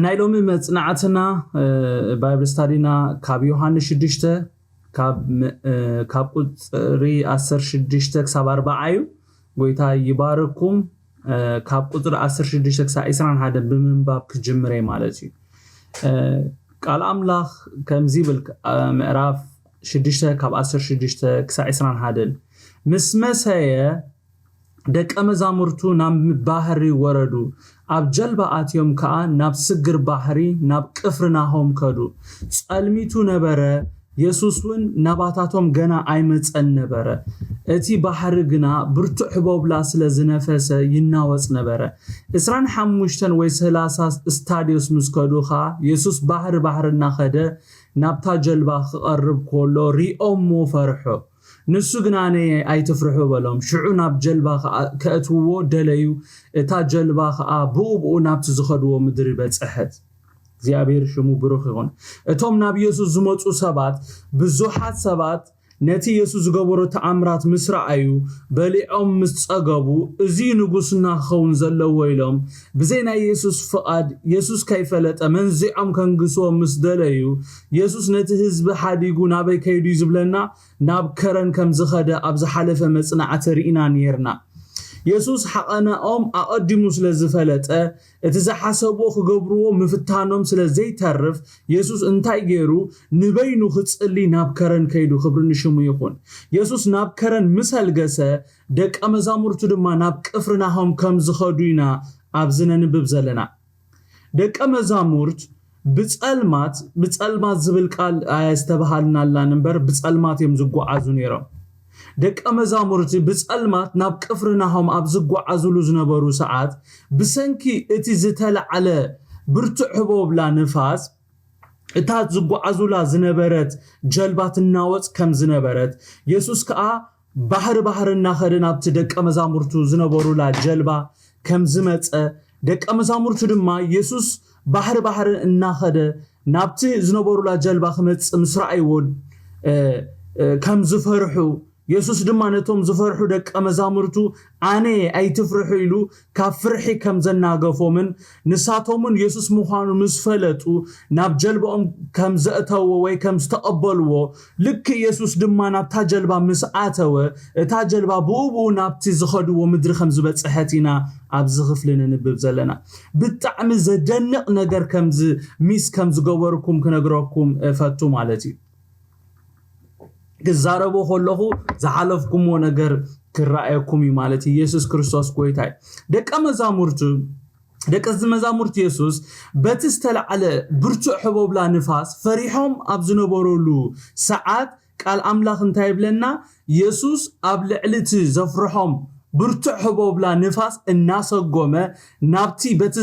ናይ ሎሚ መጽናዕትና ባይብል ስታዲና ካብ ዮሃንስ ሽዱሽተ ካብ ቁፅሪ ዓሰርተ ሽዱሽተ ክሳብ ኣርባዓ እዩ። ጎይታ ይባርኩም። ካብ ቁፅሪ ዓሰርተ ሽዱሽተ ክሳብ ዕስራን ሓደን ብምንባብ ክጅምር እየ ማለት እዩ። ቃል ኣምላኽ ከምዚ ይብል። ምዕራፍ ሽዱሽተ ካብ ዓሰርተ ሽዱሽተ ክሳብ ዕስራን ሓደን ምስ መሰየ ደቀ መዛሙርቱ ናብ ባሕሪ ወረዱ። ኣብ ጀልባ ኣትዮም ከኣ ናብ ስግር ባሕሪ ናብ ቅፍርናሆም ከዱ። ጸልሚቱ ነበረ። የሱስ እውን ናባታቶም ገና ኣይመጸን ነበረ። እቲ ባሕሪ ግና ብርቱዕ ህቦብላ ስለ ዝነፈሰ ይናወጽ ነበረ። ዕስራን ሓሙሽተን ወይ ሰላሳ ስታድዮስ ምስ ከዱ ኸኣ የሱስ ባሕሪ ባሕሪ እናኸደ ናብታ ጀልባ ክቐርብ ከሎ ሪኦሞ ፈርሑ። ንሱ ግና ኣነ ኣይትፍርሑ በሎም። ሽዑ ናብ ጀልባ ከእትውዎ ደለዩ። እታ ጀልባ ከኣ ብኡ ብኡ ናብቲ ዝኸድዎ ምድሪ በጽሐት። እግዚኣብሔር ሽሙ ብሩኽ ይኹን። እቶም ናብ ኢየሱስ ዝመጹ ሰባት ብዙሓት ሰባት ነቲ ኢየሱስ ዝገበሮ ተኣምራት ምስ ረኣዩ በሊዖም ምስ ጸገቡ እዚ ንጉስና ክኸውን ዘለዎ ኢሎም ብዘይ ናይ ኢየሱስ ፍቓድ ኢየሱስ ከይፈለጠ መንዚዖም ከንግስዎ ምስ ደለዩ ኢየሱስ ነቲ ህዝቢ ሓዲጉ ናበይ ከይዱ እዩ ዝብለና ናብ ከረን ከም ዝኸደ ኣብ ዝሓለፈ መጽናዕቲ ርኢና ነይርና። የሱስ ሓቐናኦም ኣቐዲሙ ስለ ዝፈለጠ፣ እቲ ዝሓሰብዎ ክገብርዎ ምፍታኖም ስለ ዘይተርፍ፣ የሱስ እንታይ ገይሩ? ንበይኑ ክጽሊ ናብ ከረን ከይዱ። ክብሪ ንሽሙ ይኹን። የሱስ ናብ ከረን ምስ ኣልገሰ፣ ደቀ መዛሙርቱ ድማ ናብ ቅፍርናሆም ከም ዝኸዱ ኢና ኣብዚ ነንብብ ዘለና። ደቀ መዛሙርት ብጸልማት፣ ብጸልማት ዝብል ቃል ኣየስተብሃልናላን እምበር፣ ብጸልማት እዮም ዝጓዓዙ ነይሮም። ደቀ መዛሙርቲ ብጸልማት ናብ ቅፍርናሆም ኣብ ዝጓዓዙሉ ዝነበሩ ሰዓት፣ ብሰንኪ እቲ ዝተላዕለ ብርቱዕ ህቦብላ ንፋስ፣ እታ ዝጓዓዙላ ዝነበረት ጀልባ ትናወጽ ከም ዝነበረት፣ የሱስ ከኣ ባሕሪ ባሕሪ እናኸደ ናብቲ ደቀ መዛሙርቱ ዝነበሩላ ጀልባ ከም ዝመጸ፣ ደቀ መዛሙርቱ ድማ የሱስ ባሕሪ ባሕሪ እናኸደ ናብቲ ዝነበሩላ ጀልባ ክመጽእ ምስ ረኣይዎ፣ እ፣ እ፣ ከም ዝፈርሑ፣ የሱስ ድማ ነቶም ዝፈርሑ ደቀ መዛሙርቱ፣ "ኣነ ኣይትፍርሑ" ኢሉ ካብ ፍርሒ ከም ዘናገፎምን ንሳቶምን የሱስ ምዃኑ ምስ ፈለጡ፣ ናብ ጀልባኦም ከም ዘእተዎ ወይ ከም ዝተቐበልዎ፣ ልክዕ የሱስ ድማ ናብታ ጀልባ ምስ ኣተወ፣ እታ ጀልባ ብኡ ብኡ ናብቲ ዝኸድዎ ምድሪ ከም ዝበጽሐት ኢና ኣብዚ ክፍሊ ንንብብ ዘለና። ብጣዕሚ ዘደንቕ ነገር ከምዚ ሚስ ከም ዝገበርኩም ክነግረኩም እፈቱ ማለት እዩ። ክዛረቦ ከለኹ ዝሓለፍኩምዎ ነገር ክረኣየኩም እዩ ማለት እዩ። የሱስ ክርስቶስ ጎይታ እዩ። ደቀ መዛሙርቱ፣ ደቀ መዛሙርቱ የሱስ በቲ ዝተላዕለ ብርቱዕ ህቦብላ ንፋስ ፈሪሖም ኣብ ዝነበረሉ ሰዓት ቃል ኣምላኽ እንታይ ይብለና? የሱስ ኣብ ልዕሊ እቲ ዘፍርሖም ብርቱዕ ህቦብላ ንፋስ እናሰጎመ ናብቲ በቲ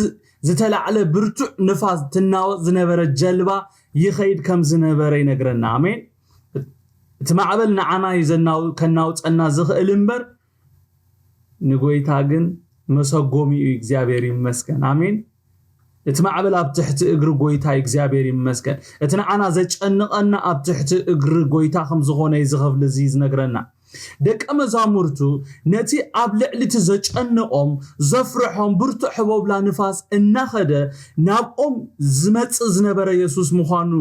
ዝተላዕለ ብርቱዕ ንፋስ ትናወጽ ዝነበረ ጀልባ ይኸይድ ከም ዝነበረ ይነግረና። ኣሜን። እቲ ማዕበል ንዓና እዩ ዘናው-፣ ከናውጸና ዝኽእል እምበር ንጎይታ ግን መሰጎሚ እዩ። እግዚኣብሔር ይመስገን። ኣሜን። እቲ ማዕበል ኣብ ትሕቲ እግሪ ጎይታ እዩ። እግዚኣብሔር ይመስገን። እቲ ንዓና ዘጨንቐና ኣብ ትሕቲ እግሪ ጎይታ ከም ዝኾነ እዩ እዚ ክፍሊ እዚ ዝነግረና። ደቀ መዛሙርቱ ነቲ ኣብ ልዕሊ እቲ ዘጨንቖም፣ ዘፍርሖም ብርቱዕ ህቦብላ ንፋስ እናኸደ ናብኦም ዝመጽእ ዝነበረ የሱስ ምዃኑ፣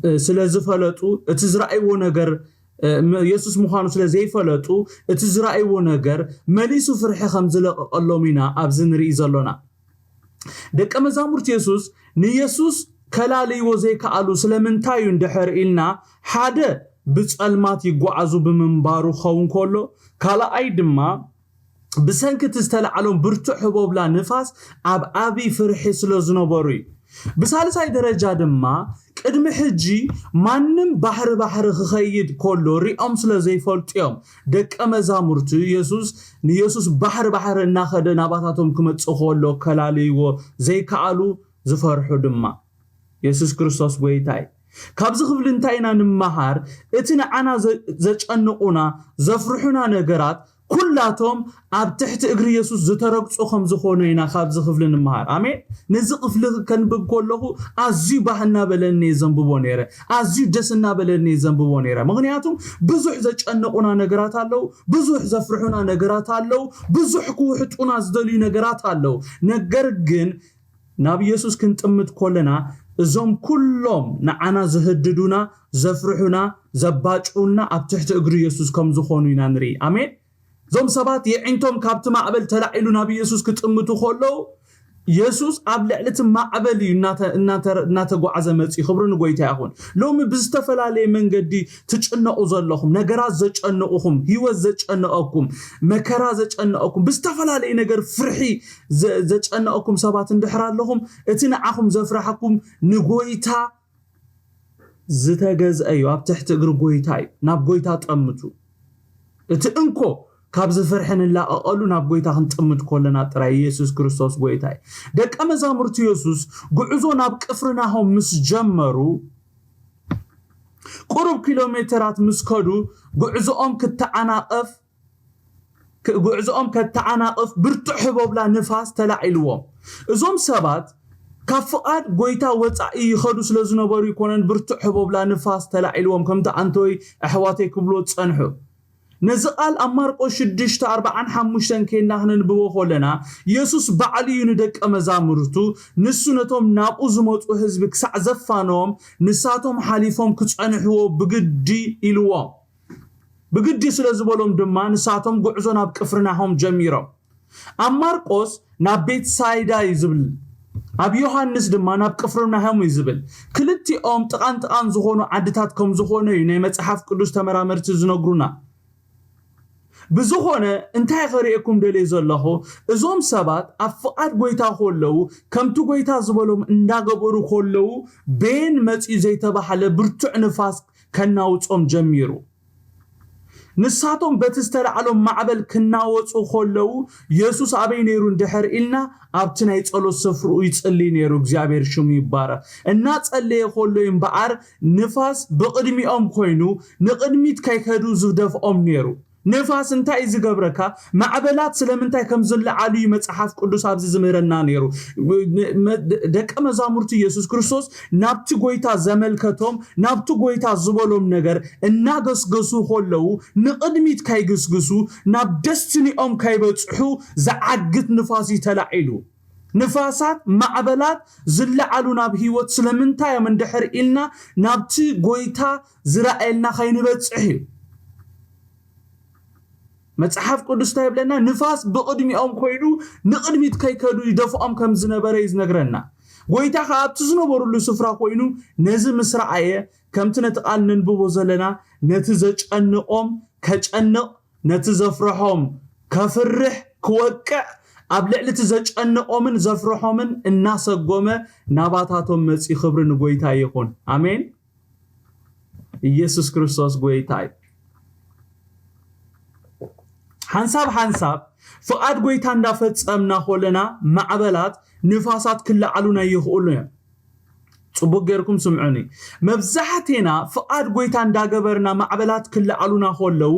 እ፣ ስለ ዝፈለጡ፣ እቲ ዝረኣይዎ ነገር፣ እ፣ ም-፣ የሱስ ምዃኑ ስለ ዘይፈለጡ፣ እቲ ዝረኣይዎ ነገር መሊሱ ፍርሒ ከም ዝለቐቐሎም ኢና ኣብዚ ንርኢ ዘሎና። ደቀ መዛሙርት የሱስ ንየሱስ ከላልይዎ ዘይከኣሉ ስለምንታይ እዩ እንድሕር ኢልና፣ ሓደ ብጸልማት ይጓዓዙ ብምንባሩ ክኸውን ከሎ፣ ካልኣይ ድማ ብሰንኪ እቲ ዝተላዕሎም ብርቱዕ ህቦብላ ንፋስ ኣብ ዓቢ ፍርሒ ስለ ዝነበሩ እዩ። ብሳልሳይ ደረጃ ድማ ቅድሚ ሕጂ ማንም ባሕሪ ባሕሪ ክኸይድ ከሎ ሪኦም ስለ ዘይፈልጡ እዮም ደቀ መዛሙርቱ የሱስ፣ ንየሱስ ባሕሪ ባሕሪ እናኸደ ናባታቶም ክመጽእ ከሎ ከላልይዎ ዘይከኣሉ ዝፈርሑ ድማ። የሱስ ክርስቶስ ጎይታ እዩ። ካብዚ ክፍሊ እንታይ ኢና ንመሃር? እቲ ንዓና ዘ-፣ ዘጨንቑና፣ ዘፍርሑና ነገራት ኩላቶም ኣብ ትሕቲ እግሪ የሱስ ዝተረግጹ ከም ዝኾኑ ኢና ካብዚ ክፍሊ ንመሃር። ኣሜን። ነዚ ክፍሊ ከንብብ ከለኹ ኣዝዩ ባህ እናበለኒ እየ ዘንብቦ ነይረ። ኣዝዩ ደስ እናበለኒ እየ ዘንብቦ ነይረ። ምኽንያቱም ብዙሕ ዘጨንቑና ነገራት ኣለዉ፣ ብዙሕ ዘፍርሑና ነገራት ኣለዉ፣ ብዙሕ ክውሕጡና ዝደልዩ ነገራት ኣለዉ። ነገር ግን ናብ ኢየሱስ ክንጥምት ከለና እዞም ኩሎም ንዓና ዝህድዱና፣ ዘፍርሑና፣ ዘባጭውና ኣብ ትሕቲ እግሪ ኢየሱስ ከም ዝኾኑ ኢና ንርኢ። ኣሜን። እዞም ሰባት የዒንቶም ካብቲ ማዕበል ተላዒሉ ናብ ኢየሱስ ክጥምቱ ከለዉ ኢየሱስ ኣብ ልዕሊ እቲ ማዕበል እዩ እናተ- እናተ- እናተጓዓዘ መፂኡ። ክብሪ ንጎይታ ይኹን። ሎሚ ብዝተፈላለየ መንገዲ ትጭነቑ ዘለኹም፣ ነገራት ዘጨነቑኹም፣ ህይወት ዘጨነቐኩም፣ መከራ ዘጨነቐኩም፣ ብዝተፈላለየ ነገር ፍርሒ ዘ- ዘጨነቐኩም ሰባት እንድሕር ኣለኹም፣ እቲ ንዓኹም ዘፍርሓኩም ንጎይታ ዝተገዝአ እዩ። ኣብ ትሕቲ እግሪ ጎይታ እዩ። ናብ ጎይታ ጠምቱ። እቲ እንኮ ካብ ዝፍርሒ ንላቐቐሉ ናብ ጎይታ ክንጥምት ከለና ጥራይ። ኢየሱስ ክርስቶስ ጎይታ እዩ። ደቀ መዛሙርቲ ኢየሱስ ጉዕዞ ናብ ቅፍርናሆም ምስ ጀመሩ ቁሩብ ኪሎ ሜተራት ምስ ከዱ ጉዕዞኦም ክተዓናቐፍ ክ- ጉዕዞኦም ከተዓናቕፍ ብርቱዕ ህቦብላ ንፋስ ተላዒልዎም። እዞም ሰባት ካብ ፍቓድ ጎይታ ወጻኢ ይኸዱ ስለ ዝነበሩ ይኮነን ብርቱዕ ህቦብላ ንፋስ ተላዒልዎም ከምቲ ኣንተወይ ኣሕዋተይ ክብልዎ ዝጸንሑ። ነዚ ቃል ኣብ ማርቆስ ሽዱሽተ ኣርብዓን ሓሙሽተን ኬድና ክነንብቦ ከለና ኢየሱስ ባዕሉ እዩ ንደቀ መዛሙርቱ ንሱ ነቶም ናብኡ ዝመጹ ህዝቢ ክሳዕ ዘፋነዎም ንሳቶም ሓሊፎም ክጸንሕዎ ብግዲ ኢልዎም። ብግዲ ስለ ዝበሎም ድማ ንሳቶም ጉዕዞ ናብ ቅፍርናሆም ጀሚሮም። ኣብ ማርቆስ ናብ ቤትሳይዳ እዩ ዝብል፣ ኣብ ዮሃንስ ድማ ናብ ቅፍርናሆም እዩ ዝብል። ክልቲኦም ጥቓን ጥቓን ዝኾኑ ዓድታት ከም ዝኾነ እዩ ናይ መጽሓፍ ቅዱስ ተመራመርቲ ዝነግሩና። ብዝኾነ እንታይ ከርእየኩም ደልየ ዘለኹ፣ እዞም ሰባት ኣብ ፍቓድ ጎይታ ከለዉ ከምቲ ጎይታ ዝበሎም እንዳገበሩ ከለዉ ቤን መፂኡ ዘይተባህለ ብርቱዕ ንፋስ ከናውጾም ጀሚሩ። ንሳቶም በቲ ዝተላዕሎም ማዕበል ክናወጹ ከለዉ የሱስ ኣበይ ነይሩ እንድሕር ኢልና ኣብቲ ናይ ጸሎት ስፍርኡ ይጽልይ ነይሩ። እግዚኣብሔር ሽሙ ይባረኽ። እናጸለየ ከሎ እምበኣር ንፋስ ብቕድሚኦም ኮይኑ ንቕድሚት ከይከዱ ዝደፍኦም ነይሩ። ንፋስ እንታይ እዩ ዝገብረካ? ማዕበላት ስለምንታይ ከም ዝለዓሉ እዩ መጽሓፍ ቅዱስ ኣብዚ ዝምህረና ነይሩ። ደቀ መዛሙርቲ ኢየሱስ ክርስቶስ ናብቲ ጎይታ ዘመልከቶም ናብቲ ጎይታ ዝበሎም ነገር እናገስገሱ ከለዉ ንቕድሚት ካይግስግሱ ናብ ደስትኒኦም ካይበጽሑ ዝዓግት ንፋስ እዩ ተላዒሉ። ንፋሳት ማዕበላት ዝለዓሉ ናብ ህይወት ስለምንታይ እዮም እንድሕር ኢልና ናብቲ ጎይታ ዝረኣየልና ከይንበጽሕ እዩ። መጽሓፍ ቅዱስ እንታይ ይብለና? ንፋስ ብቕድሚኦም ኮይኑ ንቕድሚት ከይከዱ ይደፍኦም ከም ዝነበረ እዩ ዝነግረና። ጎይታ ከኣ ኣብቲ ዝነበሩሉ ስፍራ ኮይኑ ነዚ ምስ ረኣየ ከምቲ ነቲ ቃል ነንብቦ ዘለና ነቲ ዘጨንቖም ከጨንቕ ነቲ ዘፍርሖም ከፍርሕ ክወቅዕ ኣብ ልዕሊ እቲ ዘጨንቖምን ዘፍርሖምን እናሰጎመ ናባታቶም መጺ። ክብሪ ንጎይታ ይኹን። ኣሜን። ኢየሱስ ክርስቶስ ጎይታ እዩ። ሓንሳብ ሓንሳብ ፍቓድ ጎይታ እንዳፈጸምና ኮለና ማዕበላት ንፋሳት ክለዓሉና ይኽእሉ እዮም። ጽቡቕ ጌርኩም ስምዑኒ። መብዛሕቴና ፍቓድ ጎይታ እንዳገበርና ማዕበላት ክለዓሉና ኮለዉ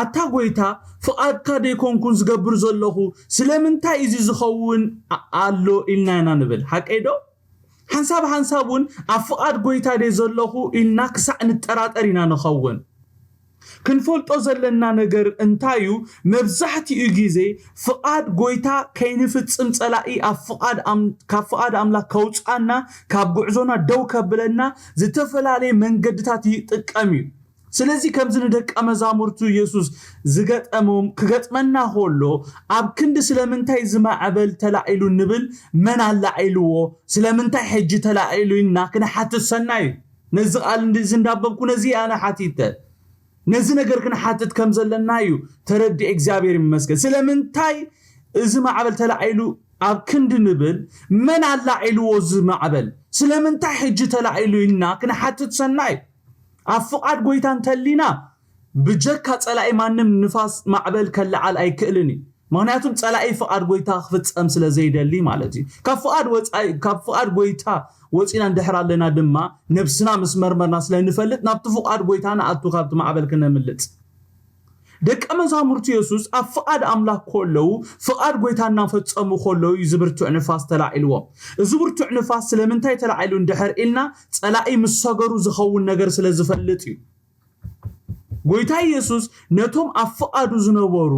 ኣታ ጎይታ ፍቓድካ ደይኮንኩን ዝገብር ዘለኹ ስለምንታይ እዚ ዝኸውን ኣሎ ኢልና ኢና ንብል። ሓቀይ ዶ? ሓንሳብ ሓንሳብ እውን ኣብ ፍቓድ ጎይታ ደይ ዘለኹ ኢልና ክሳዕ ንጠራጠር ኢና ንኸውን። ክንፈልጦ ዘለና ነገር እንታይ እዩ? መብዛሕትኡ ግዜ ፍቓድ ጎይታ ከይንፍጽም ጸላኢ ኣብ ፍቓድ ኣም- ካብ ፍቓድ ኣምላኽ ከውጽኣና ካብ ጉዕዞና ደው ከብለና ዝተፈላለየ መንገድታት ይጥቀም እዩ። ስለዚ ከምዚ ንደቀ መዛሙርቱ ኢየሱስ ዝገጠሞም ክገጥመና ከሎ ኣብ ክንዲ ስለምንታይ ዝማዕበል ተላዒሉ ንብል መን ኣላዒልዎ ስለምንታይ ሕጂ ተላዒሉ ኢልና ክንሓትት ሰናይ እዩ። ነዚ ቃል እዚ እንዳበብኩ ነዚ ኣነ ሓቲተ ነዚ ነገር ክንሓትት ከም ዘለና እዩ ተረዲእ። እግዚኣብሔር ይመስገን። ስለምንታይ እዚ ማዕበል ተላዒሉ ኣብ ክንዲ ንብል መን ኣላዒልዎ እዚ ማዕበል ስለምንታይ ሕጂ ተላዒሉ ኢልና ክንሓትት ሰናይ። ኣብ ፍቓድ ጎይታ እንተሊና ብጀካ ጸላኢ ማንም ንፋስ ማዕበል ከለዓል ኣይክእልን እዩ። ምክንያቱም ጸላኢ ፍቓድ ጎይታ ክፍጸም ስለ ዘይደሊ ማለት እዩ። ካብ ፍቓድ ወጻኢ ካብ ፍቓድ ጎይታ ወጺና እንድሕር ኣለና ድማ ነብስና ምስ መርመርና ስለ ንፈልጥ ናብቲ ፍቓድ ጎይታ ንኣቱ ካብቲ ማዕበል ክነምልጥ። ደቀ መዛሙርቲ የሱስ ኣብ ፍቓድ ኣምላኽ ከለዉ ፍቓድ ጎይታ እናፈጸሙ ከለዉ እዩ እዚ ብርቱዕ ንፋስ ተላዒልዎም። እዚ ብርቱዕ ንፋስ ስለምንታይ ተላዒሉ እንድሕር ኢልና ጸላኢ ምስ ሰገሩ ዝኸውን ነገር ስለ ዝፈልጥ እዩ። ጎይታ ኢየሱስ ነቶም ኣብ ፍቓዱ ዝነበሩ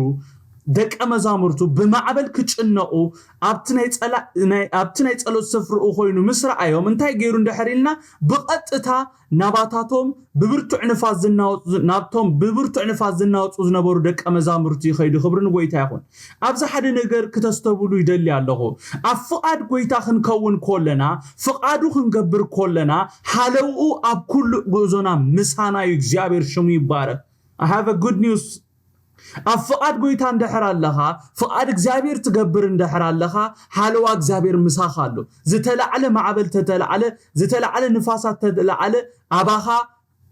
ደቀ መዛሙርቱ ብማዕበል ክጭነቑ ኣብቲ ናይ ጸላ- ናይ- ኣብቲ ናይ ጸሎት ስፍርኡ ኮይኑ ምስ ረኣዮም፣ እንታይ ገይሩ እንድሕር ኢልና፣ ብቐጥታ ናባታቶም ብብርቱዕ ንፋስ ዝናወጹ ናብቶም ብብርቱዕ ንፋስ ዝናወጹ ዝነበሩ ደቀ መዛሙርቲ ይኸይዱ። ክብሪ ንጎይታ ይኹን። ኣብዚ ሓደ ነገር ክተስተብሉ ይደሊ ኣለኹ። ኣብ ፍቓድ ጎይታ ክንከውን ኮለና፣ ፍቓዱ ክንገብር ኮለና፣ ሃለውኡ ኣብ ኩሉ ጉዕዞና ምሳና እዩ። እግዚኣብሔር ሽሙ ይባረክ። I have a good news። ኣብ ፍቓድ ጎይታ እንድሕር ኣለኻ፣ ፍቓድ እግዚኣብሔር ትገብር እንድሕር ኣለኻ፣ ሓለዋ እግዚኣብሔር ምሳኻ ኣሎ። ዝተላዕለ ማዕበል ተተላዕለ፣ ዝተላዕለ ንፋሳት ተተላዕለ፣ ኣባኻ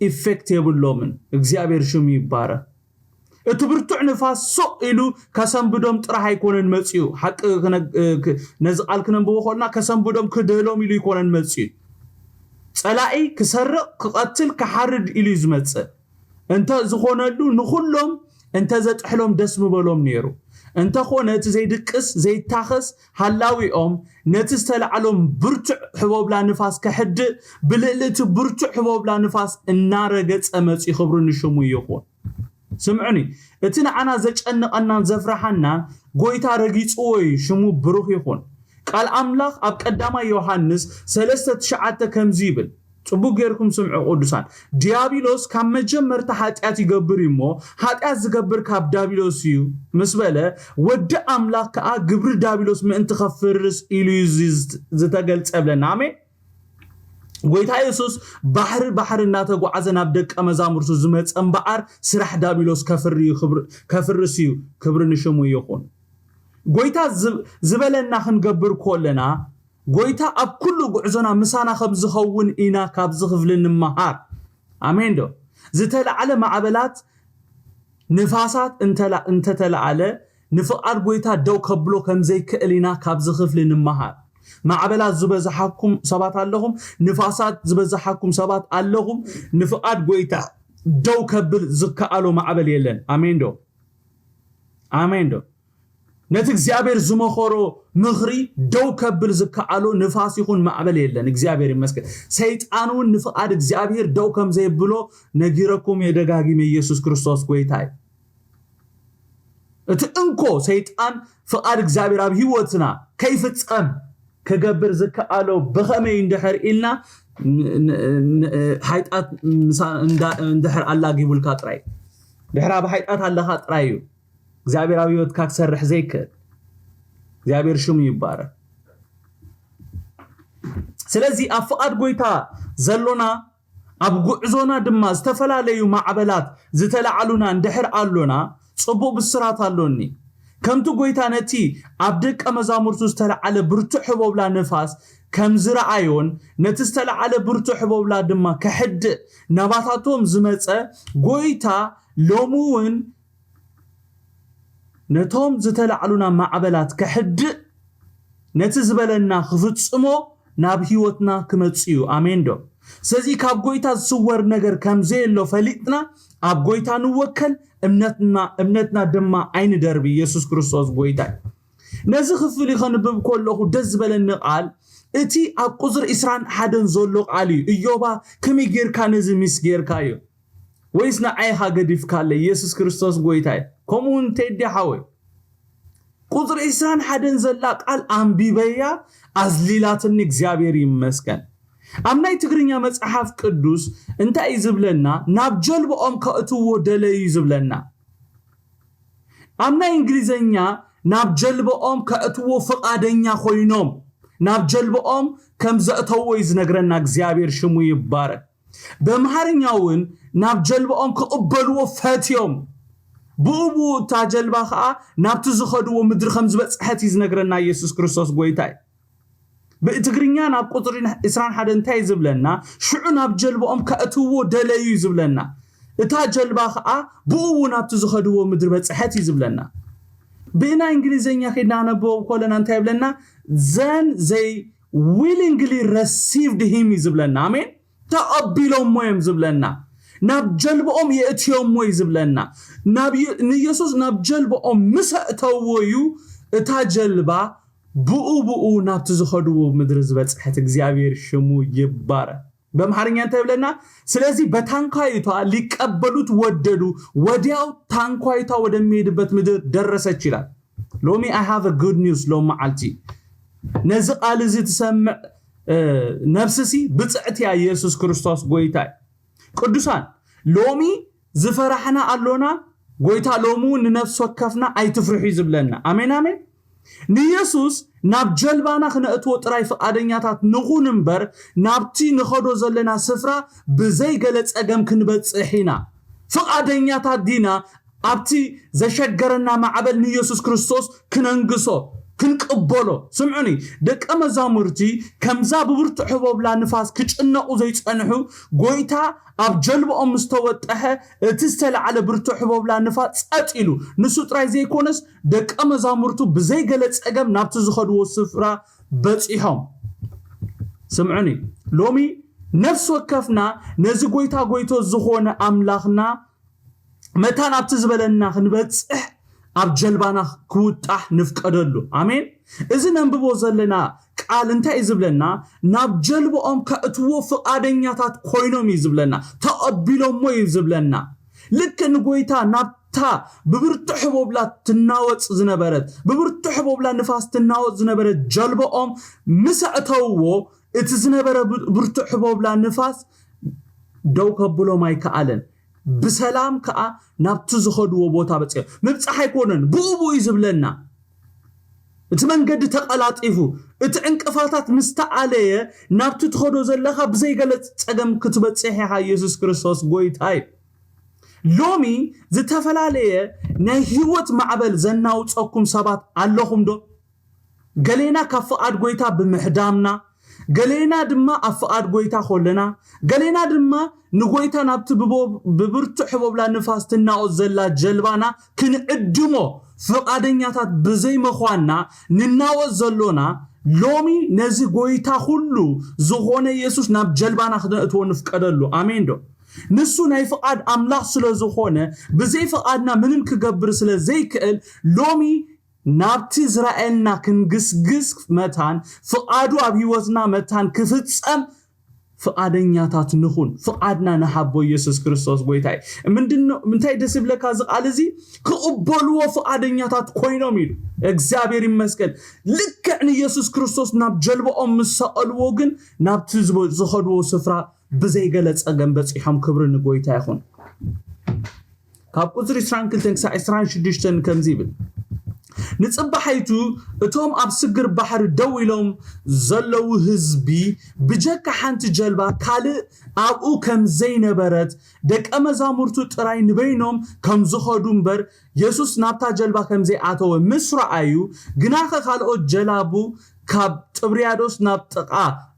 ኢፌክት የብሎምን። እግዚኣብሔር ሽሙ ይባረክ። እቲ ብርቱዕ ንፋስ ሱቕ ኢሉ ከሰንብዶም ጥራሕ ኣይኮነን መጺኡ። ሓቂ ክነ- ክ- ነዚ ቃል ክነንብቦ ከልና ከሰንብዶም ክድህሎም ኢሉ ኣይኮነን መጺኡ። ጸላኢ ክሰርቕ፣ ክቐትል፣ ክሓርድ ኢሉ እዩ ዝመጽእ። እንተ ዝኾነሉ ንኹሎም እንተ ዘጥሕሎም ደስ ምበሎም ነይሩ። እንተኾነ እቲ ዘይድቅስ ዘይታኸስ ሃላዊኦም ነቲ ዝተላዕሎም ብርቱዕ ሕቦብላ ንፋስ ከሕድእ ብልዕሊ እቲ ብርቱዕ ሕቦብላ ንፋስ እናረገጸ መጺኡ። ክብሪ ንሽሙ ይኹን። ስምዑኒ፣ እቲ ንዓና ዘጨንቐናን ዘፍርሓናን ጎይታ ረጊጽዎ እዩ። ሽሙ ብሩኽ ይኹን። ቃል ኣምላኽ ኣብ ቀዳማይ ዮሃንስ ሰለስተ ትሽዓተ ከምዚ ይብል። ጽቡቅ ጌርኩም ስምዑ ቅዱሳን። ዲያብሎስ ካብ መጀመርታ ሓጢኣት ይገብር እዩ እሞ፣ ሓጢኣት ዝገብር ካብ ዳብሎስ እዩ ምስ በለ፣ ወዲ ኣምላኽ ከኣ ግብሪ ዳብሎስ ምእንቲ ከፍርስ ኢሉ እዩ እዚ ዝት- ዝተገልጸ ብለና። ኣሜን። ጎይታ የሱስ ባሕሪ ባሕሪ እናተጓዓዘ ናብ ደቀ መዛሙርቱ ዝመጸ እምበኣር፣ ስራሕ ዳብሎስ ከፍሪ እዩ፣ ክብሪ- ከፍርስ እዩ። ክብሪ ንሽሙ ይኹን። ጎይታ ዝ- ዝበለና ክንገብር ኮለና፣ ጎይታ ኣብ ኩሉ ጉዕዞና ምሳና ከም ዝኸውን ኢና ካብዚ ክፍሊ ንምሃር። ኣሜን ዶ? ዝተላዕለ ማዕበላት፣ ንፋሳት እንተላ- እንተተላዓለ ንፍቓድ ጎይታ ደው ከብሎ ከም ዘይክእል ኢና ካብዚ ክፍሊ ንምሃር። ማዕበላት ዝበዝሓኩም ሰባት ኣለኹም፣ ንፋሳት ዝበዝሓኩም ሰባት ኣለኹም። ንፍቓድ ጎይታ ደው ከብል ዝከኣሎ ማዕበል የለን። ኣሜን ዶ? ኣሜን ዶ? ነቲ እግዚኣብሔር ዝመኸሮ ምኽሪ ደው ከብል ዝከኣሎ ንፋስ ይኹን ማዕበል የለን። እግዚኣብሔር ይመስገን። ሰይጣን እውን ንፍቓድ እግዚኣብሔር ደው ከም ዘይብሎ ነጊረኩም እየ ደጋጊመ። ኢየሱስ ክርስቶስ ጎይታ እዩ። እቲ እንኮ ሰይጣን ፍቓድ እግዚኣብሔር ኣብ ህይወትና ከይፍጸም ክገብር ዝከኣሎ ብኸመይ እንድሕር ኢልና፣ ን- ን- ን- ሓይጣት ምሳ- እንዳ- እንድሕር ኣላጊቡልካ ጥራይ፣ ድሕር ኣብ ሓይጣት ኣለኻ ጥራይ እዩ እግዚኣብሔር ኣብ ህይወትካ ክሰርሕ ዘይክእል። እግዚኣብሔር ሽሙ ይባረክ። ስለዚ ኣብ ፍቓድ ጎይታ ዘሎና፣ ኣብ ጉዕዞና ድማ ዝተፈላለዩ ማዕበላት ዝተላዕሉና እንድሕር ኣሎና፣ ጽቡቕ ብስራት ኣሎኒ። ከምቲ ጎይታ ነቲ ኣብ ደቀ መዛሙርቱ ዝተላዓለ ብርቱዕ ህቦብላ ንፋስ ከም ዝረኣዮን ነቲ ዝተላዓለ ብርቱዕ ህቦብላ ድማ ከሕድእ ናባታቶም ዝመጸ፣ ጎይታ ሎሚ እውን ነቶም ዝተላዕሉና ማዕበላት ከሕድእ፣ ነቲ ዝበለና ክፍጽሞ ናብ ህይወትና ክመጽእ እዩ። ኣሜን ዶ? ስለዚ ካብ ጎይታ ዝስወር ነገር ከም ዘየሎ ፈሊጥና ኣብ ጎይታ ንወከል፣ እምነትና እምነትና ድማ ኣይንደርቢ። ኢየሱስ ክርስቶስ ጎይታ እዩ። ነዚ ክፍሊ ከንብብ ከለኹ ደስ ዝበለኒ ቃል እቲ ኣብ ቁጽሪ ዕስራን ሓደን ዘሎ ቃል እዩ። እዮባ ከመይ ጌርካ ነዚ ሚስ ጌርካዮ? ወይስ ንዓይ ኢኻ ገዲፍካለይ? ኢየሱስ ክርስቶስ ጎይታ እዩ። ከምኡ እውን ቴዲ ሓወይ፣ ቁጽሪ ዕስራን ሓደን ዘላ ቃል ኣንቢበያ ኣዝሊላትኒ። እግዚኣብሔር ይመስገን። ኣብ ናይ ትግርኛ መጽሓፍ ቅዱስ እንታይ እዩ ዝብለና? ናብ ጀልባኦም ከእትዎ ደለዩ እዩ ዝብለና። ኣብ ናይ እንግሊዘኛ ናብ ጀልባኦም ከእትዎ ፍቓደኛ ኮይኖም ናብ ጀልባኦም ከም ዘእተዎ እዩ ዝነግረና። እግዚኣብሔር ሽሙ ይባረክ። በምሃርኛ እውን ናብ ጀልባኦም ክቕበልዎ ፈትዮም፣ ብኡ ብኡ እታ ጀልባ ኸዓ ናብቲ ዝኸድዎ ምድሪ ከም ዝበጽሐት እዩ ዝነግረና። ኢየሱስ ክርስቶስ ጎይታ እዩ። ብትግርኛ ናብ ቁፅሪ ዕስራን ሓደን እንታይ እዩ ዝብለና? ሽዑ ናብ ጀልባኦም ከእትውዎ ደለዩ እዩ ዝብለና። እታ ጀልባ ኸዓ ብኡ ብኡ ናብቲ ዝኸድዎ ምድሪ በጽሐት እዩ ዝብለና። ብናይ እንግሊዝኛ ኬድና ከነንብቦ ከለና እንታይ ይብለና? Then they willingly received him እዩ ዝብለና። ኣሜን። ተቐቢሎሞ እዮም ዝብለና። ናብ ጀልባኦም የእትዮሞ እዩ ዝብለና። ናብ የ- ንኢየሱስ ናብ ጀልባኦም ምስ ኣእተዎ እዩ እታ ጀልባ ብኡ ብኡ ናብቲ ዝኸድዎ ምድሪ ዝበጽሐት። እግዚኣብሔር ሽሙ ይባረክ። በምሓርኛ እንታይ ይብለና? ስለዚህ በታንኳይቷ ሊቀበሉት ወደዱ፣ ወዲያው ታንኳይቷ ወደሚሄድበት ምድር ደረሰች ይላል። ሎሚ I have a good news። ሎም መዓልቲ ነዚ ቃል እዚ ትሰምዕ ነፍስሲ ብፅዕቲ እያ። ኢየሱስ ክርስቶስ ጎይታ እዩ። ቅዱሳን፣ ሎሚ ዝፈራሕና ኣሎና። ጎይታ ሎሚ እውን ንነፍሲ ወከፍና ኣይትፍርሑ እዩ ዝብለና። ኣሜን ኣሜን። ንየሱስ ናብ ጀልባና ክነእትዎ ጥራይ ፍቓደኛታት ንኹን እምበር፣ ናብቲ ንኸዶ ዘለና ስፍራ ብዘይገለ ጸገም ክንበጽሕ ኢና። ፍቓደኛታት ዲና ኣብቲ ዘሸገረና ማዕበል ንየሱስ ክርስቶስ ክነንግሶ፣ ክንቅበሎ? ስምዑኒ፣ ደቀ መዛሙርቲ ከምዛ ብብርቱዕ ህቦብላ ንፋስ ክጭነቑ ዘይጸንሑ፣ ጎይታ ኣብ ጀልባኦም ምስ ተወጠሐ፣ እቲ ዝተላዕለ ብርቱዕ ህቦብላ ንፋስ ጸጥ ኢሉ፣ ንሱ ጥራይ ዘይኮነስ ደቀ መዛሙርቱ ብዘይገለ ጸገም ናብቲ ዝኸድዎ ስፍራ በጺሖም። ስምዑኒ፣ ሎሚ ነፍሲ ወከፍና ነዚ ጎይታ ጎይቶ ዝኾነ ኣምላኽና መታን ኣብቲ ዝበለና ክንበጽሕ ኣብ ጀልባና ክውጣሕ ንፍቀደሉ። ኣሜን። እዚ ነንብቦ ዘለና ቃል እንታይ እዩ ዝብለና? ናብ ጀልባኦም ከእትዎ ፍቓደኛታት ኮይኖም እዩ ዝብለና፣ ተቐቢሎሞ እዩ ዝብለና። ልክ ንጎይታ ናብታ ብብርቱዕ ህቦብላ ትናወጽ ዝነበረት፣ ብብርቱዕ ህቦብላ ንፋስ ትናወጽ ዝነበረት ጀልባኦም ምስ ኣእተውዎ፣ እቲ ዝነበረ ብ-፣ ብርቱዕ ህቦብላ ንፋስ ደው ከብሎም ኣይከኣለን። ብሰላም ከኣ ናብቲ ዝኸድዎ ቦታ በጺሖም። ምብጻሕ ኣይኮነን፣ ብኡ ብኡ እዩ ዝብለና። እቲ መንገዲ ተቐላጢፉ፣ እቲ ዕንቅፋታት ምስ ተኣለየ፣ ናብቲ ትኸዶ ዘለኻ ብዘይገለ ጸገም ክትበጽሕ ኢኻ። ኢየሱስ ክርስቶስ ጎይታ እዩ። ሎሚ ዝተፈላለየ ናይ ህይወት ማዕበል ዘናውጸኩም ሰባት ኣለኹም ዶ? ገሌና ካብ ፍቓድ ጎይታ ብምሕዳምና፣ ገሌና ድማ ኣብ ፍቓድ ጎይታ ኮለና፣ ገሌና ድማ ንጎይታ ናብቲ ብቦ-፣ ብብርቱዕ ህቦብላ ንፋስ ትናወጽ ዘላ ጀልባና ክንዕድሞ ፍቓደኛታት ብዘይመዃንና ንናወጽ ዘሎና፣ ሎሚ ነዚ ጎይታ ኩሉ ዝኾነ የሱስ ናብ ጀልባና ክነእትዎ ንፍቀደሉ። ኣሜን ዶ? ንሱ ናይ ፍቓድ ኣምላኽ ስለ ዝኾነ፣ ብዘይ ፍቓድና ምንም ክገብር ስለ ዘይክእል፣ ሎሚ ናብቲ ዝረኣየልና ክንግስግስ መታን፣ ፍቓዱ ኣብ ህይወትና መታን ክፍጸም ፍቓደኛታት ንኹን። ፍቓድና ንሃቦ። ኢየሱስ ክርስቶስ ጎይታ እዩ። ምንድን ነው፣ እንታይ ደስ ይብለካ እዚ ቃል እዚ? ክቕበልዎ ፍቓደኛታት ኮይኖም ኢሉ። እግዚኣብሔር ይመስገን። ልክዕ ንኢየሱስ ክርስቶስ ናብ ጀልባኦም ምስ ሰቐልዎ ግን ናብቲ ዝቦ-፣ ዝኸድዎ ስፍራ ብዘይገለ ጸገም በጺሖም። ክብሪ ንጎይታ ይኹን። ካብ ቁጽሪ ዕስራን ክልተን ክሳዕ ዕስራን ሽዱሽተን ከምዚ ይብል። ንጽባሓይቱ እቶም ኣብ ስግር ባሕሪ ደው ኢሎም ዘለዉ ህዝቢ ብጀካ ሓንቲ ጀልባ ካልእ ኣብኡ ከም ዘይነበረት፣ ደቀ መዛሙርቱ ጥራይ ንበይኖም ከም ዝኸዱ እምበር፣ የሱስ ናብታ ጀልባ ከም ዘይኣተወ ምስ ረኣዩ፣ ግናኸ ካልኦት ጀላቡ ካብ ጥብርያዶስ ናብ ጥቓ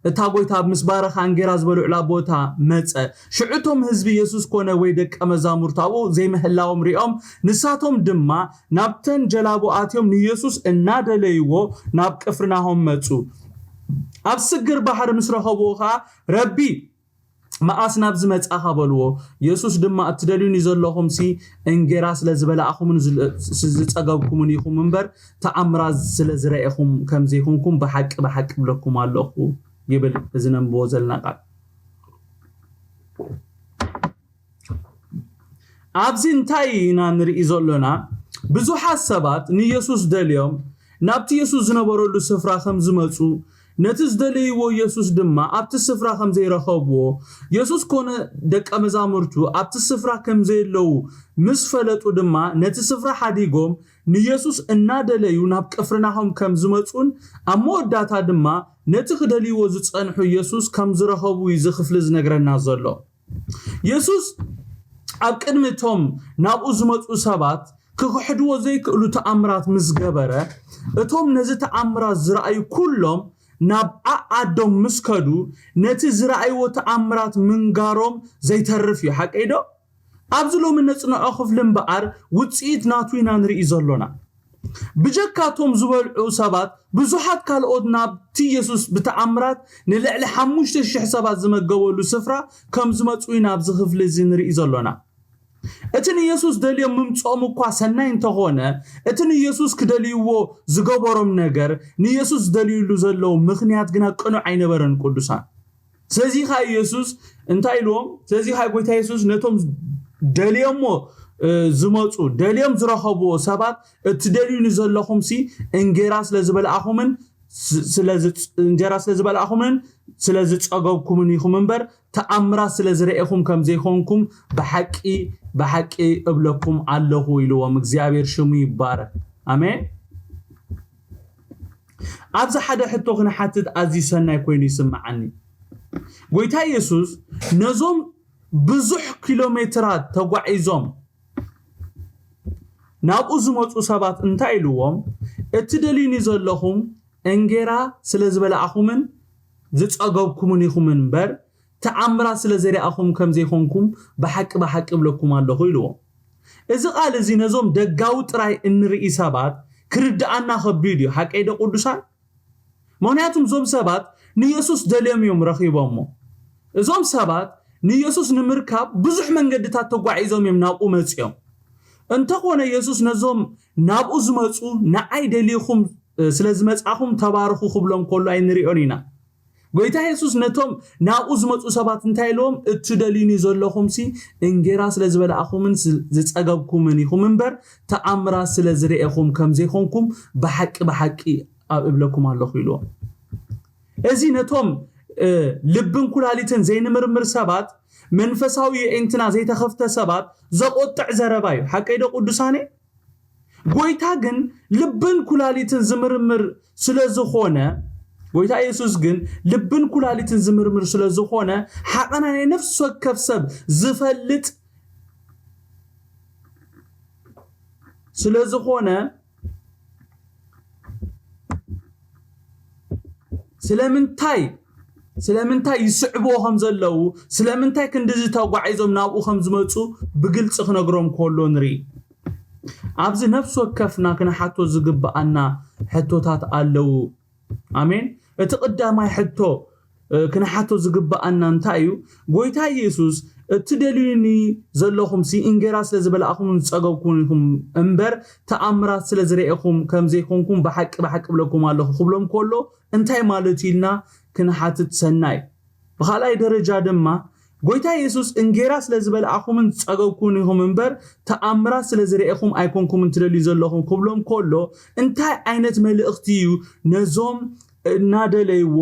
እታ ጎይታ ምስ ባረኻ እንጌራ ዝበልዑላ ቦታ መጸ። ሽዑ እቶም ህዝቢ የሱስ ኮነ ወይ ደቀ መዛሙርቱ ኣብኡ ዘይምህላዎም ሪኦም፣ ንሳቶም ድማ ናብተን ጀላቡ ኣትዮም ንየሱስ እናደለይዎ ናብ ቅፍርናሆም መጹ። ኣብ ስግር ባሕሪ ምስ ረኸብዎ ኸኣ፣ ረቢ፣ መኣስ ናብዚ መጻኻ? በልዎ። የሱስ ድማ፣ እትደልዩኒ ዘለኹምሲ እንጌራ ስለ ዝበላእኹምን ዝጸገብኩምን ኢኹም እምበር፣ ተኣምራት ስለ ዝረኤኹም ከም ዘይኮንኩም ብሓቂ ብሓቂ እብለኩም ኣለኹ ይብል እዚ ነንብቦ ዘለና ቃል። ኣብዚ እንታይ ኢና ንርኢ ዘሎና? ብዙሓት ሰባት ንየሱስ ደልዮም ናብቲ የሱስ ዝነበረሉ ስፍራ ከም ዝመጹ፣ ነቲ ዝደለይዎ የሱስ ድማ ኣብቲ ስፍራ ከም ዘይረኸብዎ፣ የሱስ ኮነ ደቀ መዛሙርቱ ኣብቲ ስፍራ ከም ዘየለዉ ምስ ፈለጡ ድማ፣ ነቲ ስፍራ ሓዲጎም ንየሱስ እናደለዩ ናብ ቅፍርናሆም ከም ዝመጹን ኣብ መወዳእታ ድማ ነቲ ክደልይዎ ዝጸንሑ የሱስ ከም ዝረኸቡ እዩ እዚ ክፍሊ ዝነግረና ዘሎ። የሱስ ኣብ ቅድሚ እቶም ናብኡ ዝመጹ ሰባት ክኽሕድዎ ዘይክእሉ ተኣምራት ምስ ገበረ፣ እቶም ነዚ ተኣምራት ዝረኣዩ ኩሎም ናብ ዓዓዶም ምስ ከዱ፣ ነቲ ዝረኣይዎ ተኣምራት ምንጋሮም ዘይተርፍ እዩ። ሓቀይ ዶ? ኣብዚ ሎሚ ነጽንዖ ክፍሊ እምበኣር ውጽኢት ናቱ ኢና ንርኢ ዘሎና። ብጀካቶም ዝበልዑ ሰባት ብዙሓት ካልኦት ናብቲ የሱስ ብተኣምራት ንልዕሊ ሓሙሽተ ሽሕ ሰባት ዝመገበሉ ስፍራ ከም ዝመጹ ኢና ኣብዚ ክፍሊ እዚ ንርኢ ዘሎና። እቲ ንየሱስ ደልዮም ምምጽኦም እኳ ሰናይ እንተኾነ፣ እቲ ንየሱስ ክደልይዎ ዝገበሮም ነገር፣ ንየሱስ ዝደልይሉ ዘለዉ ምኽንያት ግና ቅኑዕ ኣይነበረን። ቅዱሳን፣ ስለዚ ኸዓ ኢየሱስ እንታይ ኢልዎም? ስለዚ ኸዓ ጎይታ ኢየሱስ ነቶም ደልዮሞ ዝመፁ፣ ደልዮም ዝረኸብዎ ሰባት፣ እቲ ደልዩኒ ዘለኹምሲ እንጌራ ስለ ዝበልኣኹምን እንጀራ ስለ ዝበልኣኹምን ስለ ዝፀገብኩምን ኢኹም እምበር፣ ተኣምራት ስለ ዝረኤኹም ከም ዘይኮንኩም ብሓቂ ብሓቂ እብለኩም ኣለኹ ኢልዎም። እግዚኣብሔር ሽሙ ይባረክ። ኣሜን። ኣብዚ ሓደ ሕቶ ክንሓትት ኣዝዩ ሰናይ ኮይኑ ይስምዓኒ። ጎይታ ኢየሱስ ነዞም ብዙሕ ኪሎ ሜትራት ተጓዒዞም ናብኡ ዝመፁ ሰባት እንታይ ኢልዎም? እቲ ደልዩኒ ዘለኹም እንጌራ ስለ ዝበላዕኹምን ዝፀገብኩምን ኢኹም እምበር፣ ተኣምራት ስለ ዘሪኣኹም ከም ዘይኮንኩም ብሓቂ ብሓቂ እብለኩም ኣለኹ ኢልዎም። እዚ ቃል እዚ ነዞም ደጋዊ ጥራይ እንርኢ ሰባት ክርድኣና ከቢድ እዩ። ሓቀይ ዶ ቅዱሳን? ምኽንያቱም እዞም ሰባት ንየሱስ ደልዮም እዮም ረኺቦሞ። እዞም ሰባት ንየሱስ ንምርካብ ብዙሕ መንገድታት ተጓዒዞም እዮም ናብኡ መፂኦም። እንተኾነ የሱስ ነዞም ናብኡ ዝመፁ ንዓይ ደልይኹም ስለ ዝመፃኹም ተባርኹ ክብሎም ከሎ ኣይንሪኦን ኢና። ጎይታ የሱስ ነቶም ናብኡ ዝመፁ ሰባት እንታይ ኢልዎም? እትደልዩኒ ዘለኹምሲ እንጌራ ስለ ዝበላዕኹምን ዝፀገብኩምን ኢኹም እምበር ተኣምራት ስለ ዝርኤኹም ከም ዘይኮንኩም ብሓቂ ብሓቂ ኣብ እብለኩም ኣለኹ ኢልዎም። እዚ ነቶም ልብን ኩላሊትን ዘይንምርምር ሰባት፣ መንፈሳዊ የዒንትና ዘይተኸፍተ ሰባት ዘቆጥዕ ዘረባ እዩ። ሓቀይ ዶ ቅዱሳኔ? ጎይታ ግን ልብን ኩላሊትን ዝምርምር ስለ ዝኾነ፣ ጎይታ የሱስ ግን ልብን ኩላሊትን ዝምርምር ስለ ዝኾነ፣ ሓቐና ናይ ነፍሲ ወከፍ ሰብ ዝፈልጥ ስለ ዝኾነ፣ ስለምንታይ ስለምንታይ ይስዕብዎ ከም ዘለዉ፣ ስለምንታይ ክንድዚ ተጓዒዞም ናብኡ ከም ዝመፁ ብግልፂ ክነግሮም ከሎ ንርኢ። ኣብዚ ነፍሲ ወከፍና ክንሓቶ ዝግብኣና ሕቶታት ኣለዉ። ኣሜን። እቲ ቀዳማይ ሕቶ ክንሓቶ ዝግብኣና እንታይ እዩ? ጎይታ ኢየሱስ እቲ ደልዩኒ ዘለኹምሲ እንጌራ ስለ ዝበላዕኹምን ዝፀገብኩምን ኢኹም እምበር ተኣምራት ስለ ዝረኤኹም ከም ዘይኮንኩም ብሓቂ ብሓቂ እብለኩም ኣለኹ ክብሎም ከሎ እንታይ ማለት እዩ ኢልና ክንሓትት ሰናይ። ብኻልኣይ ደረጃ ድማ ጎይታ የሱስ እንጌራ ስለ ዝበልኣኹምን ዝጸገብኩን ኢኹም እምበር ተኣምራት ስለ ዝረኤኹም ኣይኮንኩምን ትደልዩ ዘለኹም ክብሎም ከሎ እንታይ ዓይነት መልእኽቲ እዩ ነዞም እናደለይዎ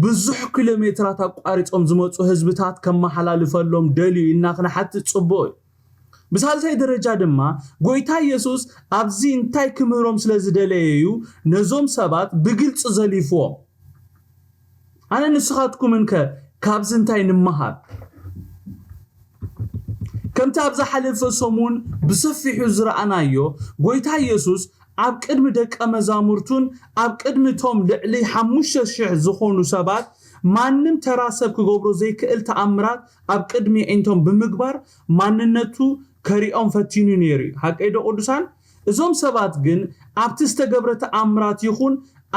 ብዙሕ ኪሎ ሜትራት ኣቋሪጾም ዝመጹ ህዝብታት ከመሓላልፈሎም ደልዩ ኢልና ክንሓትት ጽቡቕ እዩ። ብሳልሳይ ደረጃ ድማ ጎይታ ኢየሱስ ኣብዚ እንታይ ክምህሮም ስለ ዝደለየ እዩ ነዞም ሰባት ብግልጺ ዘሊፍዎም። ኣነ ንስኻትኩምን ከ ካብዚ እንታይ ንምሃር? ከምቲ ኣብ ዝሓለፈ ሰሙን ብሰፊሑ ዝረኣናዮ ጎይታ ኢየሱስ ኣብ ቅድሚ ደቀ መዛሙርቱን ኣብ ቅድሚ እቶም ልዕሊ ሓሙሽተ ሽሕ ዝኾኑ ሰባት ማንም ተራ ሰብ ክገብሮ ዘይክእል ተኣምራት ኣብ ቅድሚ ኣዒንቶም ብምግባር ማንነቱ ከሪኦም ፈቲኑ ነይሩ እዩ። ሓቀይ ዶ ቅዱሳን? እዞም ሰባት ግን ኣብቲ ዝተገብረ ተኣምራት ይኹን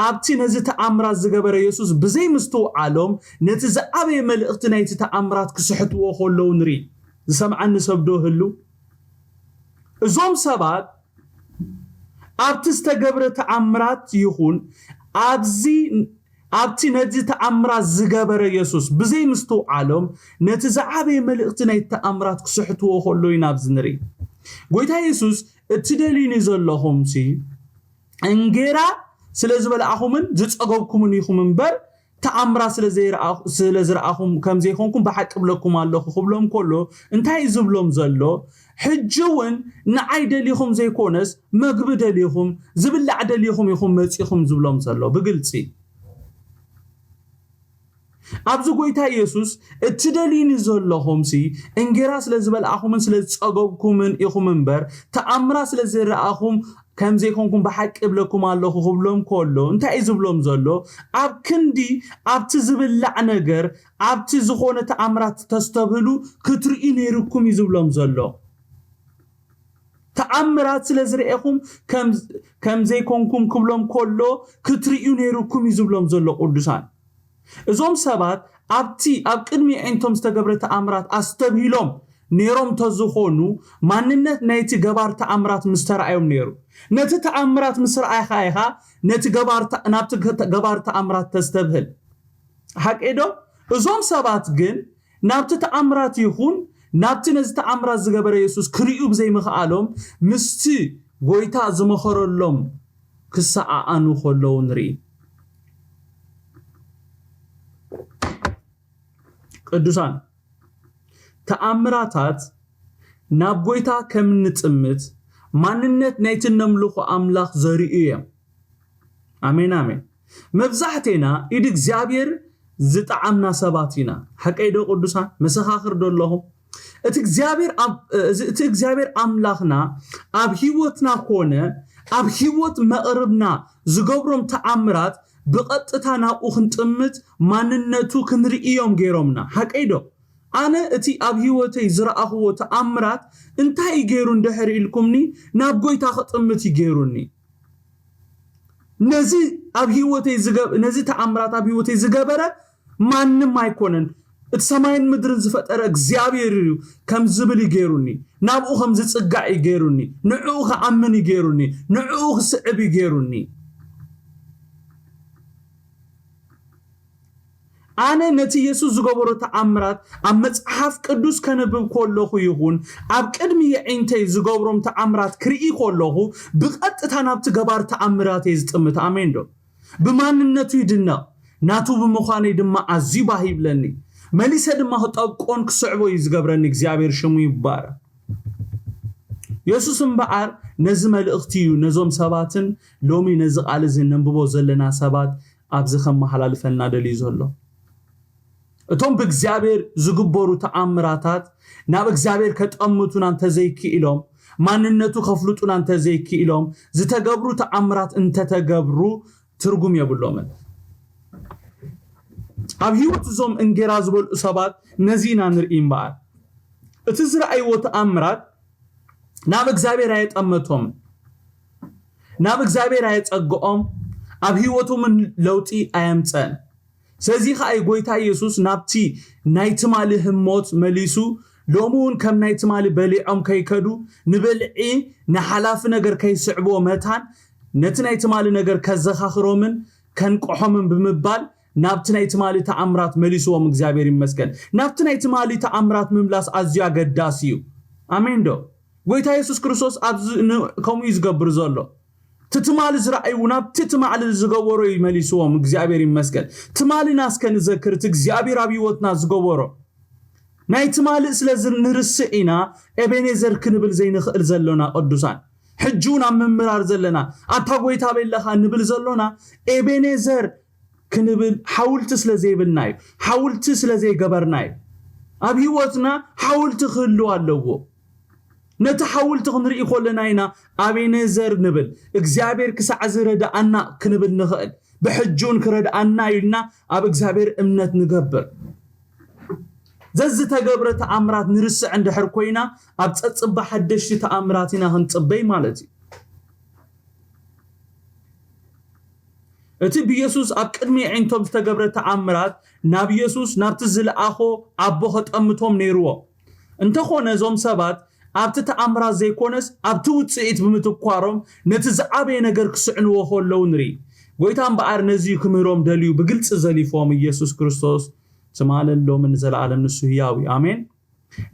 ኣብቲ ነዚ ተኣምራት ዝገበረ የሱስ ብዘይ ምስትውዓሎም ነቲ ዝዓበየ መልእኽቲ ናይቲ ተኣምራት ክስሕትዎ ከለዉ ንርኢ። ዝሰምዓኒ ሰብ ዶ ህሉ? እዞም ሰባት ኣብቲ ዝተገብረ ተኣምራት ይኹን ኣብዚ ኣብቲ ነዚ ተኣምራት ዝገበረ የሱስ ብዘይ ምስትውዓሎም ነቲ ዝዓበየ መልእኽቲ ናይቲ ተኣምራት ክስሕትዎ ከሎ ኢና ኣብዚ ንርኢ። ጎይታ የሱስ እቲ ደልዩኒ ዘለኹምሲ እንጌራ ስለ ዝበልኣኹምን ዝጸገብኩምን ኢኹም እምበር ተኣምራት ስለ ዘይረኣ- ስለ ዝረኣኹም ከም ዘይኮንኩም ብሓቂ እብለኩም ኣለኹ ክብሎም ከሎ እንታይ እዩ ዝብሎም ዘሎ? ሕጂ እውን ንዓይ ደሊኹም ዘይኮነስ መግቢ ደሊኹም ዝብላዕ ደሊኹም ኢኹም መጺኹም ዝብሎም ዘሎ ብግልጺ። ኣብዚ ጎይታ ኢየሱስ እቲ ደልዩኒ ዘለኹምሲ እንጌራ ስለ ዝበልኣኹምን ስለ ዝጸገብኩምን ኢኹም እምበር ተኣምራት ስለ ዝረኣኹም ከም ዘይኮንኩም ብሓቂ እብለኩም ኣለኹ ክብሎም ከሎ እንታይ እዩ ዝብሎም ዘሎ? ኣብ ክንዲ ኣብቲ ዝብላዕ ነገር ኣብቲ ዝኾነ ተኣምራት ተስተብህሉ ክትርእዩ ነይርኩም እዩ ዝብሎም ዘሎ። ተኣምራት ስለ ዝረኤኹም ከም- ከም ዘይኮንኩም ክብሎም ከሎ ክትርእዩ ነይርኩም እዩ ዝብሎም ዘሎ ቅዱሳን። እዞም ሰባት ኣብቲ ኣብ ቅድሚ ኣዒንቶም ዝተገብረ ተኣምራት ኣስተብሂሎም ነይሮም ተዝኾኑ ማንነት ናይቲ ገባር ተኣምራት ምስተረኣዮም ነይሩ። ነቲ ተኣምራት ምስ ረኣኻ ኢኻ ነቲ ገባር ተ- ናብቲ ገ- ገባር ተኣምራት ተስተብህል። ሓቀይ ዶ? እዞም ሰባት ግን ናብቲ ተኣምራት ይኹን ናብቲ ነዚ ተኣምራት ዝገበረ የሱስ ክርእዩ ብዘይምኽኣሎም ምስቲ ጎይታ ዝመኸረሎም ክሰኣኣኑ ከለዉ ንርኢ። ቅዱሳን፣ ተኣምራታት ናብ ጎይታ ከም እንጥምት ማንነት ናይቲ እነምልኾ ኣምላኽ ዘርእዩ እዮም። ኣሜን ኣሜን። መብዛሕቴና ኢድ እግዚኣብሔር ዝጠዓምና ሰባት ኢና። ሓቀይ ዶ ቅዱሳን? መሰኻኽር ዶ ኣለኹም? እቲ እግዚኣብሔር ኣብ- እዚ- እቲ እግዚኣብሔር ኣምላኽና ኣብ ህይወትና ኮነ ኣብ ህይወት መቕርብና ዝገብሮም ተኣምራት ብቐጥታ ናብኡ ክንጥምት ማንነቱ ክንርእዮም ገይሮምና። ሓቀይ ዶ? ኣነ እቲ ኣብ ህይወተይ ዝረኣኽዎ ተኣምራት እንታይ እዩ ገይሩ እንድሕር ኢልኩምኒ፣ ናብ ጎይታ ክጥምት እዩ ገይሩኒ። ነዚ ኣብ ህይወተይ ዝገ- ነዚ ተኣምራት ኣብ ህይወተይ ዝገበረ ማንም ኣይኮነን፣ እቲ ሰማይን ምድርን ዝፈጠረ እግዚኣብሔር እዩ ከም ዝብል እዩ ገይሩኒ። ናብኡ ከም ዝጽጋዕ እዩ ገይሩኒ። ንዕኡ ክኣምን እዩ ገይሩኒ። ንዕኡ ክስዕብ እዩ ገይሩኒ። ኣነ ነቲ የሱስ ዝገበሮ ተኣምራት ኣብ መጽሓፍ ቅዱስ ከንብብ ከለኹ ይኹን ኣብ ቅድሚ የዒንተይ ዝገብሮም ተኣምራት ክርኢ ከለኹ ብቐጥታ ናብቲ ገባር ተኣምራት እየ ዝጥምት። ኣሜን ዶ? ብማንነቱ ይድነቕ፣ ናቱ ብምዃነይ ድማ ኣዝዩ ባህ ይብለኒ። መሊሰ ድማ ክጠብቆን ክስዕቦ እዩ ዝገብረኒ። እግዚኣብሔር ሽሙ ይባረክ። የሱስ እምበኣር ነዚ መልእኽቲ እዩ ነዞም ሰባትን ሎሚ ነዚ ቃል እዚ ነንብቦ ዘለና ሰባት ኣብዚ ከመሓላልፈልና ደልዩ ዘሎ። እቶም ብእግዚኣብሔር ዝግበሩ ተኣምራታት ናብ እግዚኣብሔር ከጠምቱና እንተዘይክኢሎም፣ ማንነቱ ከፍልጡና እንተዘይክኢሎም፣ ዝተገብሩ ተኣምራት እንተተገብሩ ትርጉም የብሎምን። ኣብ ህይወት እዞም እንጌራ ዝበልዑ ሰባት ነዚ ኢና ንርኢ እምበኣር። እቲ ዝረኣይዎ ተኣምራት ናብ እግዚኣብሔር ኣየጠመቶም፣ ናብ እግዚኣብሔር ኣየጸግኦም፣ ኣብ ህይወቶምን ለውጢ ኣየምጸን። ስለዚ ኸዓ ጎይታ ኢየሱስ ናብቲ ናይ ትማሊ ህሞት መሊሱ፣ ሎሚ እውን ከም ናይ ትማሊ በሊዖም ከይከዱ፣ ንብልዒ ንሓላፊ ነገር ከይስዕብዎ መታን ነቲ ናይ ትማሊ ነገር ከዘኻኽሮምን ከንቅሖምን ብምባል ናብቲ ናይ ትማሊ ተኣምራት መሊስዎም። እግዚኣብሔር ይመስገን። ናብቲ ናይ ትማሊ ተኣምራት ምምላስ ኣዝዩ ኣገዳሲ እዩ። ኣሜን ዶ? ጎይታ የሱስ ክርስቶስ ኣብዚ ን- ከምኡ እዩ ዝገብር ዘሎ። እቲ ትማሊ ዝረኣይዎ ናብቲ ትማሊ ዝገበሮ እዩ መሊስዎም። እግዚኣብሔር ይመስገን። ትማልና እስከ ንዘክር እቲ እግዚኣብሔር ኣብ ህይወትና ዝገበሮ። ናይ ትማሊ ስለ ዝ- ንርስዕ ኢና ኤቤኔዘር ክንብል ዘይንኽእል ዘሎና ቅዱሳን። ሕጂ እውን ኣብ ምምራር ዘለና ኣታ ጎይታ በለኻ ንብል ዘሎና ኤቤኔዘር ክንብል ሓውልቲ ስለ ዘይብልና እዩ። ሓውልቲ ስለ ዘይገበርና እዩ። ኣብ ህይወትና ሓውልቲ ክህልው ኣለዎ። ነቲ ሓውልቲ ክንርኢ ከለና ኢና ኣቤኔዘር ንብል። እግዚኣብሔር ክሳዕ ዝረድኣና ክንብል ንኽእል። ብሕጂ እውን ክረድኣና ኢልና ኣብ እግዚኣብሔር እምነት ንገብር። ዘዝተገብረ ተኣምራት ንርስዕ እንድሕር ኮይና ኣብ ጸጽባ ሓደሽቲ ተኣምራት ኢና ክንጽበይ ማለት እዩ። እቲ ብየሱስ ኣብ ቅድሚ ኣዒንቶም ዝተገብረ ተኣምራት ናብ የሱስ ናብቲ ዝለኣኾ ኣቦ ከጠምቶም ነይርዎ። እንተኾነ እዞም ሰባት ኣብቲ ተኣምራት ዘይኮነስ ኣብቲ ውጽኢት ብምትኳሮም ነቲ ዝዓበየ ነገር ክስዕንዎ ከለዉ ንርኢ። ጎይታ እምበኣር ነዚ ክምህሮም ደልዩ ብግልጺ ዘሊፎም ኢየሱስ ክርስቶስ ትማልን ሎምን ንዘለኣለም ንሱ ህያው እዩ። ኣሜን።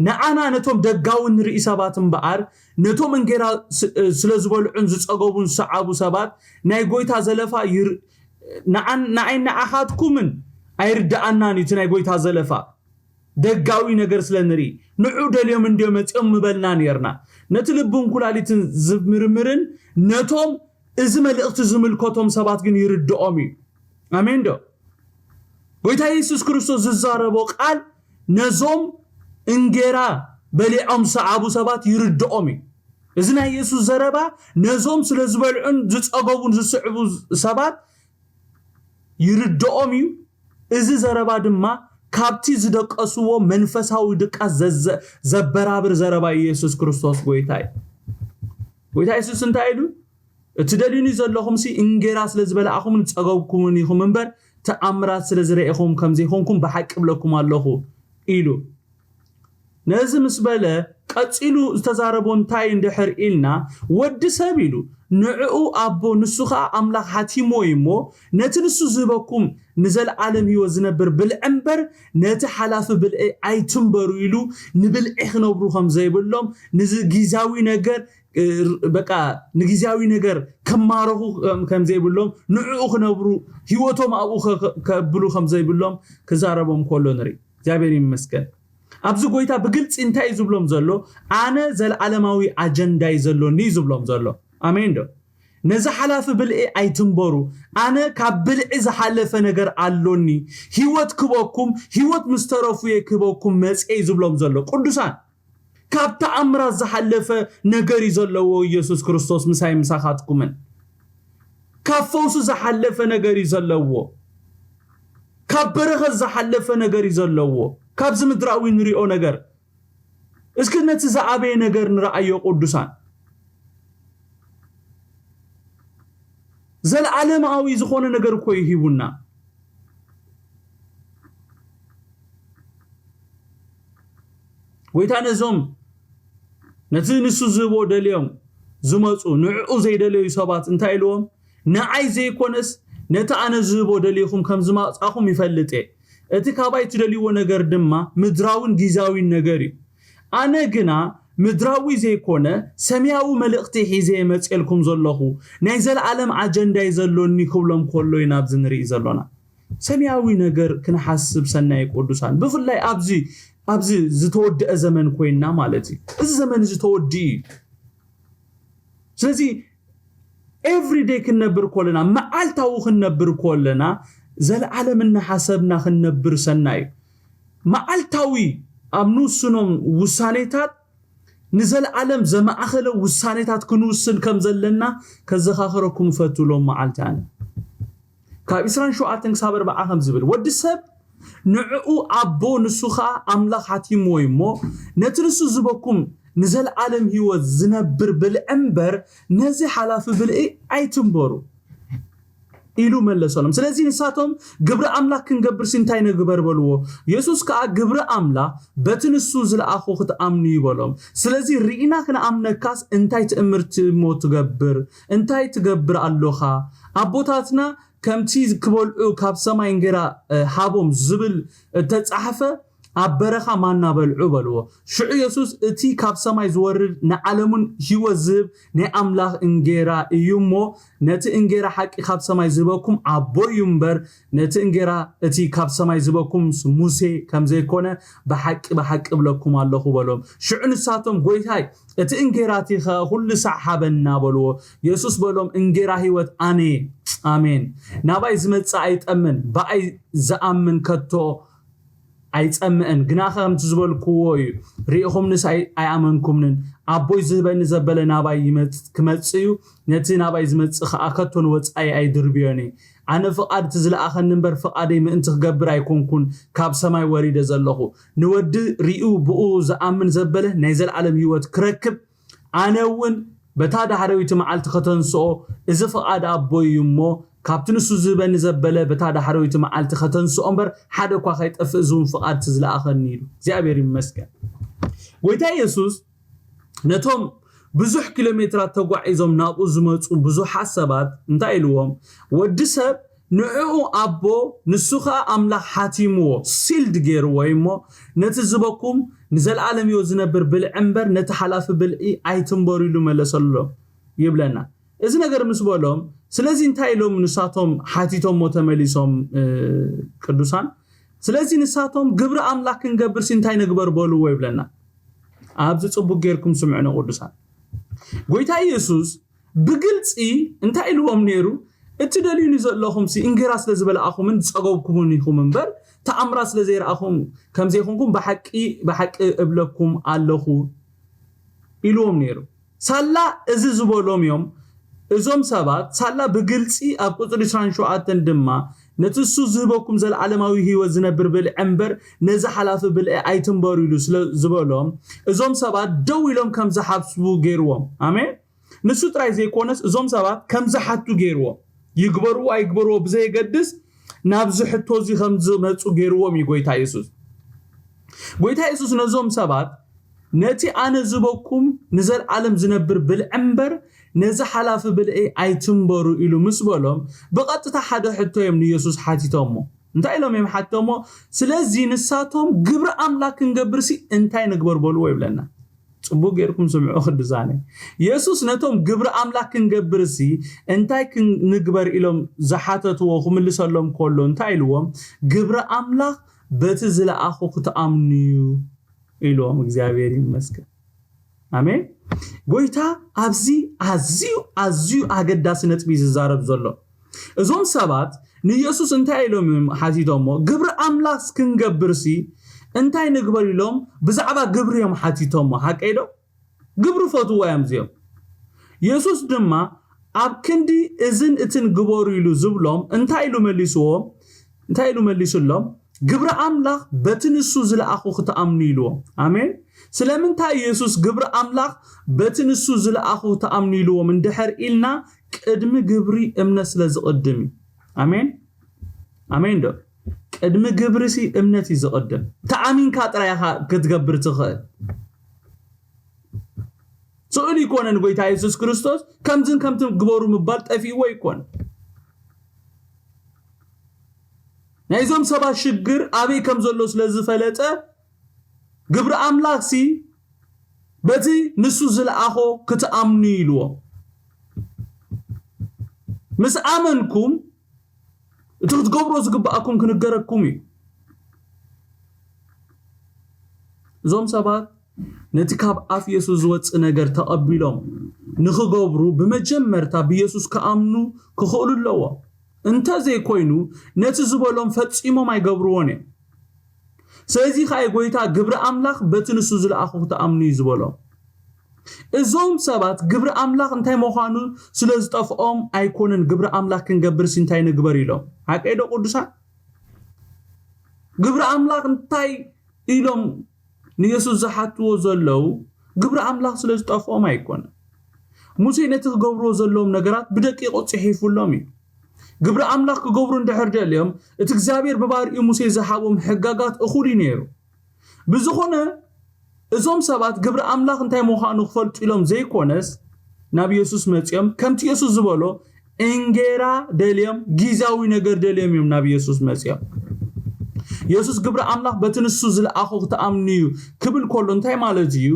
ንዓና ነቶም ደጋዊ ንርኢ ሰባት እምበኣር ነቶም እንጌራ ስ- ስለ ዝበልዑን ዝጸገቡን ዝሰዓቡ ሰባት ናይ ጎይታ ዘለፋ ይር- ንዓን- ንዓይ ንዓኻትኩምን ኣይርድኣናን እዩ እቲ ናይ ጎይታ ዘለፋ። ደጋዊ ነገር ስለ ንርኢ ንዑ ደልዮም እንድዮ መጺኦም ምበልና ነርና። ነቲ ልብን ኩላሊትን ዝምርምርን ነቶም እዚ መልእኽቲ ዝምልከቶም ሰባት ግን ይርድኦም እዩ። ኣሜን ዶ? ጎይታ የሱስ ክርስቶስ ዝዛረቦ ቃል ነዞም እንጌራ በሊዖም ዝሰዓቡ ሰባት ይርድኦም እዩ። እዚ ናይ የሱስ ዘረባ ነዞም ስለ ዝበልዑን ዝጸገቡን ዝስዕቡ ሰባት ይርድኦም እዩ። እዚ ዘረባ ድማ ካብቲ ዝደቀስዎ መንፈሳዊ ድቃስ ዘዘ- ዘበራብር ዘረባ ኢየሱስ ክርስቶስ ጎይታ እዩ። ጎይታ የሱስ እንታይ ኢሉ? እቲ ደልዩኒ ዘለኹምሲ እንጌራ ስለ ዝበላዕኹምን ዝጸገብኩምን ኢኹም እምበር ተኣምራት ስለ ዝረኤኹም ከም ዘይኮንኩም ብሓቂ እብለኩም ኣለኹ ኢሉ። ነዚ ምስ በለ ቀጺሉ ዝተዛረቦ እንታይ እንድሕር ኢልና፣ ወዲ ሰብ ኢሉ ንዕኡ ኣቦ ንሱ ኸኣ ኣምላኽ ሓቲምዎ እዩ እሞ፣ ነቲ ንሱ ዝህበኩም ንዘለኣለም ህይወት ዝነብር ብልዒ እምበር፣ ነቲ ሓላፊ ብልዒ ኣይትንበሩ ኢሉ ንብልዒ ክነብሩ ከም ዘይብሎም፣ ንዚ ግዝያዊ ነገር በቃ ንግዝያዊ ነገር ክማረኹ ከም ዘይብሎም፣ ንዕኡ ክነብሩ፣ ህይወቶም ኣብኡ ከብሉ ከም ዘይብሎም ክዛረቦም ከሎ ንርኢ። እግዚኣብሔር ይመስገን። ኣብዚ ጎይታ ብግልፂ እንታይ እዩ ዝብሎም ዘሎ? ኣነ ዘለዓለማዊ ኣጀንዳ እዩ ዘሎኒ እዩ ዝብሎም ዘሎ። ኣሜን ዶ? ነዚ ሓላፊ ብልዒ ኣይትንበሩ። ኣነ ካብ ብልዒ ዝሓለፈ ነገር ኣሎኒ። ህይወት ክበኩም፣ ህይወት ምስ ተረፉ እየ ክበኩም መፅየ እዩ ዝብሎም ዘሎ። ቅዱሳን፣ ካብ ተኣምራት ዝሓለፈ ነገር እዩ ዘለዎ ኢየሱስ ክርስቶስ ምሳይ ምሳኻትኩምን። ካብ ፈውሲ ዝሓለፈ ነገር እዩ ዘለዎ። ካብ በረኸት ዝሓለፈ ነገር እዩ ዘለዎ። ካብዚ ምድራዊ ንሪኦ ነገር እስኪ ነቲ ዝኣበየ ነገር ንረኣዮ ቅዱሳን። ዘለዓለማዊ ዝኾነ ነገር እኮ እዩ ሂቡና። ጎይታ ነዞም ነቲ ንሱ ዝህቦ ደልዮም ዝመፁ ንዕኡ ዘይደለዩ ሰባት እንታይ ኢልዎም? ንዓይ ዘይኮነስ ነቲ ኣነ ዝህቦ ደሊኹም ከም ዝመፃኹም ይፈልጥ እየ። እቲ ካባይ ትደልይዎ ነገር ድማ ምድራዊን ጊዛዊን ነገር እዩ። ኣነ ግና ምድራዊ ዘይኮነ ሰማያዊ መልእኽቲ ሒዘ መፅኤልኩም ዘለኹ፣ ናይ ዘለዓለም ኣጀንዳይ ዘሎኒ ክብሎም ከሎ ኢና ኣብዚ ንርኢ ዘሎና። ሰማያዊ ነገር ክንሓስብ ሰናይ ቅዱሳን፣ ብፍላይ ኣብዚ ኣብዚ ዝተወደአ ዘመን ኮይንና ማለት እዩ። እዚ ዘመን እዚ ተወዲኡ እዩ። ስለዚ ኤቭሪደይ ክንነብር ከለና፣ መዓልታዊ ክንነብር ከለና ዘለዓለም እናሓሰብና ክንነብር ሰናይ እዩ። መዓልታዊ ኣብ ንውስኖም ውሳኔታት ንዘለዓለም ዘማእኸለ ውሳኔታት ክንውስን ከም ዘለና ከዘኻኽረኩም እፈቱ። ሎም መዓልቲ ኣነ ካብ ዕስራን ሸውዓተን ክሳብ ኣርብዓ ከም ዝብል፣ ወዲ ሰብ ንዕኡ ኣቦ ንሱ ኸኣ ኣምላኽ ሓቲምዎ እዩ እሞ፣ ነቲ ንሱ ዝበኩም ንዘለዓለም ህይወት ዝነብር ብልዒ እምበር ነዚ ሓላፊ ብልዒ ኣይትንበሩ ኢሉ መለሰሎም። ስለዚ ንሳቶም ግብሪ ኣምላኽ ክንገብርሲ እንታይ ንግበር በልዎ። የሱስ ከኣ ግብሪ ኣምላኽ በቲ ንሱ ዝለኣኹ ክትኣምኑ እዩ በሎም። ስለዚ ርኢና ክንኣምነካስ እንታይ ትእምርቲ እሞ ትገብር? እንታይ ትገብር ኣሎኻ? ኣቦታትና ከምቲ ክበልዑ ካብ ሰማይ እንጌራ ሃቦም ዝብል እተጻሕፈ ኣብ በረኻ ማና በልዑ በልዎ። ሽዑ የሱስ እቲ ካብ ሰማይ ዝወርድ ንዓለሙን ህይወት ዝህብ ናይ ኣምላኽ እንጌራ እዩ እሞ ነቲ እንጌራ ሓቂ ካብ ሰማይ ዝህበኩም ኣቦ እዩ እምበር ነቲ እንጌራ እቲ ካብ ሰማይ ዝህበኩም ሙሴ ከም ዘይኮነ ብሓቂ ብሓቂ እብለኩም ኣለኹ በሎም። ሽዑ ንሳቶም ጎይታይ እቲ እንጌራ እቲ ኸ ኩሉ ሳዕ ሃበና በልዎ። የሱስ በሎም እንጌራ ህይወት ኣነ እየ። ኣሜን። ናባይ ዝመጽእ ኣይጠምን፣ ብኣይ ዝኣምን ከቶ ኣይጸምእን። ግናኸ ከምቲ ዝበልክዎ እዩ፣ ርኢኹምንስ ኣይ- ኣይኣመንኩምንን። ኣቦይ ዝህበኒ ዘበለ ናባይ ይመጽ- ክመጽእ እዩ፣ ነቲ ናባይ ዝመጽእ ኸኣ ከቶ ንወጻኢ ኣይድርብዮን እየ። ኣነ ፍቓድ እቲ ዝለኣኸኒ እምበር ፍቓደይ ምእንቲ ክገብር ኣይኮንኩን ካብ ሰማይ ወሪደ ዘለኹ። ንወዲ ሪኡ ብኡ ዝኣምን ዘበለ ናይ ዘለዓለም ህይወት ክረክብ ኣነ እውን በታ ዳሕረዊቲ መዓልቲ ከተንስኦ እዚ ፍቓድ ኣቦይ እዩ እሞ ካብቲ ንሱ ዝህበኒ ዘበለ በታ ዳሕረዊቲ መዓልቲ ከተንስኦ እምበር ሓደ እኳ ከይጠፍእ እዚ እውን ፍቓድ እቲ ዝለኣኸኒ ኢሉ እግዚኣብሔር ይመስገን። ጎይታ የሱስ ነቶም ብዙሕ ኪሎ ሜትራት ተጓዒዞም ናብኡ ዝመፁ ብዙሓት ሰባት እንታይ ኢልዎም? ወዲ ሰብ ንዕኡ ኣቦ ንሱ ኸኣ ኣምላኽ ሓቲምዎ ሲልድ ገይርዎ እዩ እሞ ነቲ ዝበኩም ንዘለኣለም ህይወት ዝነብር ብልዒ እምበር ነቲ ሓላፊ ብልዒ ኣይትንበሩ ኢሉ መለሰሎም ይብለና። እዚ ነገር ምስ በሎም ስለዚ እንታይ ኢሎም ንሳቶም ሓቲቶሞ ተመሊሶም ቅዱሳን ስለዚ ንሳቶም ግብሪ ኣምላኽ ክንገብርሲ እንታይ ንግበር በልዎ ይብለና። ኣብዚ ጽቡቅ ጌርኩም ስምዑኒ ቅዱሳን። ጎይታ ኢየሱስ ብግልጺ እንታይ ኢልዎም ነይሩ? እትደልዩኒ ዘለኹምሲ እንጌራ ስለ ዝበልኣኹምን ዝጸገብኩምን ኢኹም እምበር ተኣምራት ስለ ዘይረኣኹም ከም ዘይኮንኩም ብሓቂ ብሓቂ እብለኩም ኣለኹ ኢልዎም ነይሩ። ሳላ እዚ ዝበሎም እዮም እዞም ሰባት ሳላ ብግልጺ ኣብ ቁጽሪ ዕስራን ሸውዓተን ድማ ነቲ እሱ ዝህበኩም ዘለዓለማዊ ህይወት ዝነብር ብልዒ እምበር ነዚ ሓላፊ ብልዒ ኣይትንበሩ ኢሉ ስለ ዝበሎም እዞም ሰባት ደው ኢሎም ከም ዝሓስቡ ገይርዎም። ኣሜን። ንሱ ጥራይ ዘይኮነስ እዞም ሰባት ከም ዝሓቱ ገይርዎም። ይግበርዎ ኣይግበርዎ ብዘየገድስ ናብዚ ሕቶ እዚ ከም ዝመፁ ገይርዎም እዩ ጎይታ የሱስ። ጎይታ የሱስ ነዞም ሰባት ነቲ ኣነ ዝበኩም ንዘለዓለም ዝነብር ብልዒ እምበር ነዚ ሓላፊ ብልዒ ኣይትንበሩ ኢሉ ምስ በሎም፣ ብቐጥታ ሓደ ሕቶ እዮም ንየሱስ ሓቲቶሞ። እንታይ ኢሎም እዮም ሓቲቶሞ? ስለዚ ንሳቶም፣ "ግብሪ ኣምላኽ ክንገብርሲ እንታይ ንግበር?" በልዎ ይብለና። ጽቡቕ ጌርኩም ስምዑ ቅዱሳነይ። የሱስ ነቶም፣ "ግብሪ ኣምላኽ ክንገብርሲ እንታይ ክንግበር?" ኢሎም ዝሓተትዎ ክምልሰሎም ከሎ እንታይ ኢልዎም? "ግብሪ ኣምላኽ በቲ ዝለኣኹ ክትኣምኑ እዩ" ኢልዎም። እግዚኣብሔር ይመስገን። ኣሜን። ጎይታ ኣብዚ ኣዝዩ፣ ኣዝዩ ኣገዳሲ ነጥቢ እዩ ዝዛረብ ዘሎ። እዞም ሰባት ንየሱስ እንታይ ኢሎም እዮም ሓቲቶሞ? "ግብሪ ኣምላኽ ክንገብርሲ እንታይ ንግበር?" ኢሎም ብዛዕባ ግብሪ እዮም ሓቲቶሞ። ሓቀይ ዶ? ግብሪ ፈትዎ እዮም እዚኦም። የሱስ ድማ፣ "ኣብ ክንዲ እዝን እትን ግበሩ" ኢሉ ዝብሎም እንታይ ኢሉ መሊስዎም? እንታይ ኢሉ መሊስሎም? "ግብሪ ኣምላኽ በቲ ንሱ ዝለኣኹ ክትኣምኑ" ኢልዎም። ኣሜን። ስለምንታይ የሱስ "ግብሪ ኣምላኽ በቲ ንሱ ዝለኣኹ ክትኣምኑ" ኢልዎም እንድሕር ኢልና፣ ቅድሚ ግብሪ እምነት ስለ ዝቕድም እዩ። ኣሜን። ኣሜን ዶ? ቅድሚ ግብርሲ እምነት እዩ ዝቕድም። ተኣሚንካ ጥራይ ኢኻ ክትገብር ትኽእል። ስእሉ ይኮነን። ጎይታ የሱስ ክርስቶስ "ከምዝን ከምትን ግበሩ" ምባል ጠፊእዎ ይኮን። ናይዞም ሰባት ሽግር ኣበይ ከም ዘሎ ስለ ዝፈለጠ፣ "ግብሪ ኣምላኽሲ በቲ ንሱ ዝለኣኾ ክትኣምኑ" ኢልዎ። ምስ ኣመንኩም፣ እቲ ክትገብሮ ዝግብኣኩም ክንገረኩም እዩ። እዞም ሰባት ነቲ ካብ ኣፍ የሱስ ዝወጽእ ነገር ተቐቢሎም ንኽገብሩ፣ ብመጀመርታ ብየሱስ ክኣምኑ ክኽእሉ ኣለዎም። እንተዘይኮይኑ፣ ነቲ ዝበሎም ፈጺሞም ኣይገብርዎን እዮም። ስለዚ ኸኣ ጎይታ፣ "ግብሪ ኣምላኽ በቲ ንሱ ዝለኣኹ ክትኣምኑ" እዩ ዝበሎም። እዞም ሰባት ግብሪ ኣምላኽ እንታይ ምዃኑ ስለ ዝጠፍኦም ኣይኮነን፣ "ግብሪ ኣምላኽ ክንገብርሲ እንታይ ንግበር?" ኢሎም። ሓቀይ ዶ ቅዱሳን? ግብሪ ኣምላኽ እንታይ ኢሎም ንየሱስ ዝሓትዎ ዘለዉ፣ ግብሪ ኣምላኽ ስለ ዝጠፍኦም ኣይኮነን። ሙሴ ነቲ ክገብርዎ ዘለዎም ነገራት ብደቂቑ ጽሒፉሎም እዩ። ግብሪ ኣምላኽ ክገብሩ እንድሕር ደልዮም፣ እቲ እግዚኣብሔር ብባርኡ ሙሴ ዝሃቦም ሕጋጋት እኹል እዩ ነይሩ። ብዝኾነ፣ እዞም ሰባት ግብሪ ኣምላኽ እንታይ ምዃኑ ክፈልጡ ኢሎም ዘይኮነስ፣ ናብ የሱስ መጺኦም፣ ከምቲ የሱስ ዝበሎ፣ እንጌራ ደልዮም፣ ግዝያዊ ነገር ደልዮም እዮም ናብ የሱስ መጺኦም። የሱስ "ግብሪ ኣምላኽ በቲ ንሱ ዝለኣኾ ክትኣምኑ እዩ" ክብል ከሎ እንታይ ማለት እዩ?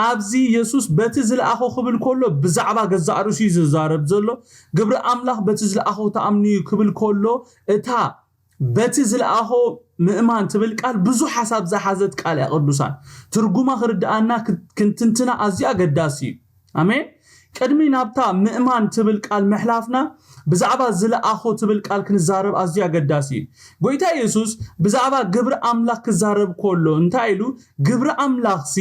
ኣብዚ የሱስ "በቲ ዝለኣኾ" ክብል ከሎ ብዛዕባ ገዛእ ርእሱ እዩ ዝዛረብ ዘሎ። "ግብሪ ኣምላኽ በቲ ዝለኣኾ ክትኣምኑ እዩ" ክብል ከሎ፣ እታ "በቲ ዝለኣኾ ምእማን" ትብል ቃል ብዙሕ ሓሳብ ዝሓዘት ቃል እያ ቅዱሳን። ትርጉማ ክርድኣና ክ-፣ ክንትንትና ኣዝዩ ኣገዳሲ እዩ። ኣሜን። ቅድሚ ናብታ ምእማን ትብል ቃል ምሕላፍና፣ ብዛዕባ ዝለኣኾ ትብል ቃል ክንዛረብ ኣዝዩ ኣገዳሲ እዩ። ጎይታ የሱስ ብዛዕባ ግብሪ ኣምላኽ ክዛረብ ከሎ እንታይ ኢሉ? "ግብሪ ኣምላኽሲ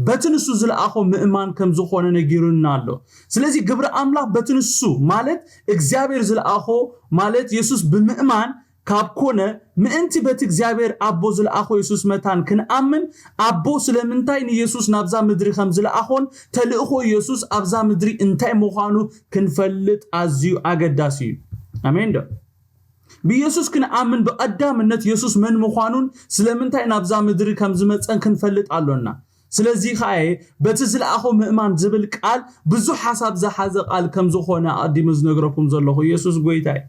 በቲ ንሱ ዝለኣኾ ምእማን ከም ዝኾነ ነጊሩና ኣሎ። ስለዚ ግብሪ ኣምላኽ በቲ ንሱ ማለት እግዚኣብሔር ዝለኣኾ ማለት የሱስ ብምእማን ካብ ኮነ፣ ምእንቲ በቲ እግዚኣብሔር ኣቦ ዝለኣኾ የሱስ መታን ክንኣምን፣ ኣቦ ስለምንታይ ንየሱስ ናብዛ ምድሪ ከም ዝለኣኾን ተልእኾ የሱስ ኣብዛ ምድሪ እንታይ ምዃኑ ክንፈልጥ ኣዝዩ ኣገዳሲ እዩ። ኣሜን ዶ? ብየሱስ ክንኣምን ብቐዳምነት የሱስ መን ምዃኑን ስለምንታይ ናብዛ ምድሪ ከም ዝመጸን ክንፈልጥ ኣሎና። ስለዚ ኸኣ በቲ ዝለኣኾ ምእማን ዝብል ቃል ብዙሕ ሓሳብ ዝሓዘ ቃል ከም ዝኾነ ኣቐዲመ ዝነግረኩም ዘለኹ። የሱስ ጎይታ እዩ።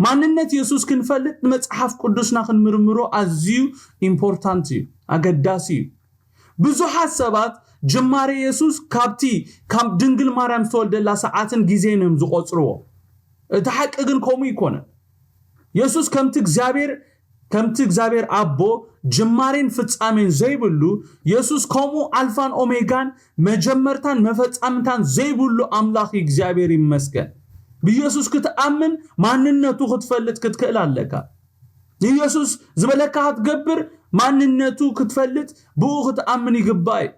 ማንነት የሱስ ክንፈልጥ ንመጽሓፍ ቅዱስና ክንምርምሮ ኣዝዩ ኢምፖርታንት እዩ፣ ኣገዳሲ እዩ። ብዙሓት ሰባት ጅማሬ የሱስ ካብቲ ካብ ድንግል ማርያም ዝተወልደላ ሰዓትን ግዜን እዮም ዝቖጽርዎ። እቲ ሓቂ ግን ከምኡ ኣይኮነን። የሱስ ከምቲ እግዚኣብሔር፣ ከምቲ እግዚኣብሔር ኣቦ ጅማሬን ፍጻሜን ዘይብሉ፣ የሱስ ከምኡ ኣልፋን ኦሜጋን መጀመርታን መፈጻምታን ዘይብሉ ኣምላኽ እዩ። እግዚኣብሔር ይመስገን። ብየሱስ ክትኣምን ማንነቱ ክትፈልጥ ክትክእል ኣለካ። ንየሱስ ዝበለካ ክትገብር ማንነቱ ክትፈልጥ ብኡ ክትኣምን ይግባእ እዩ።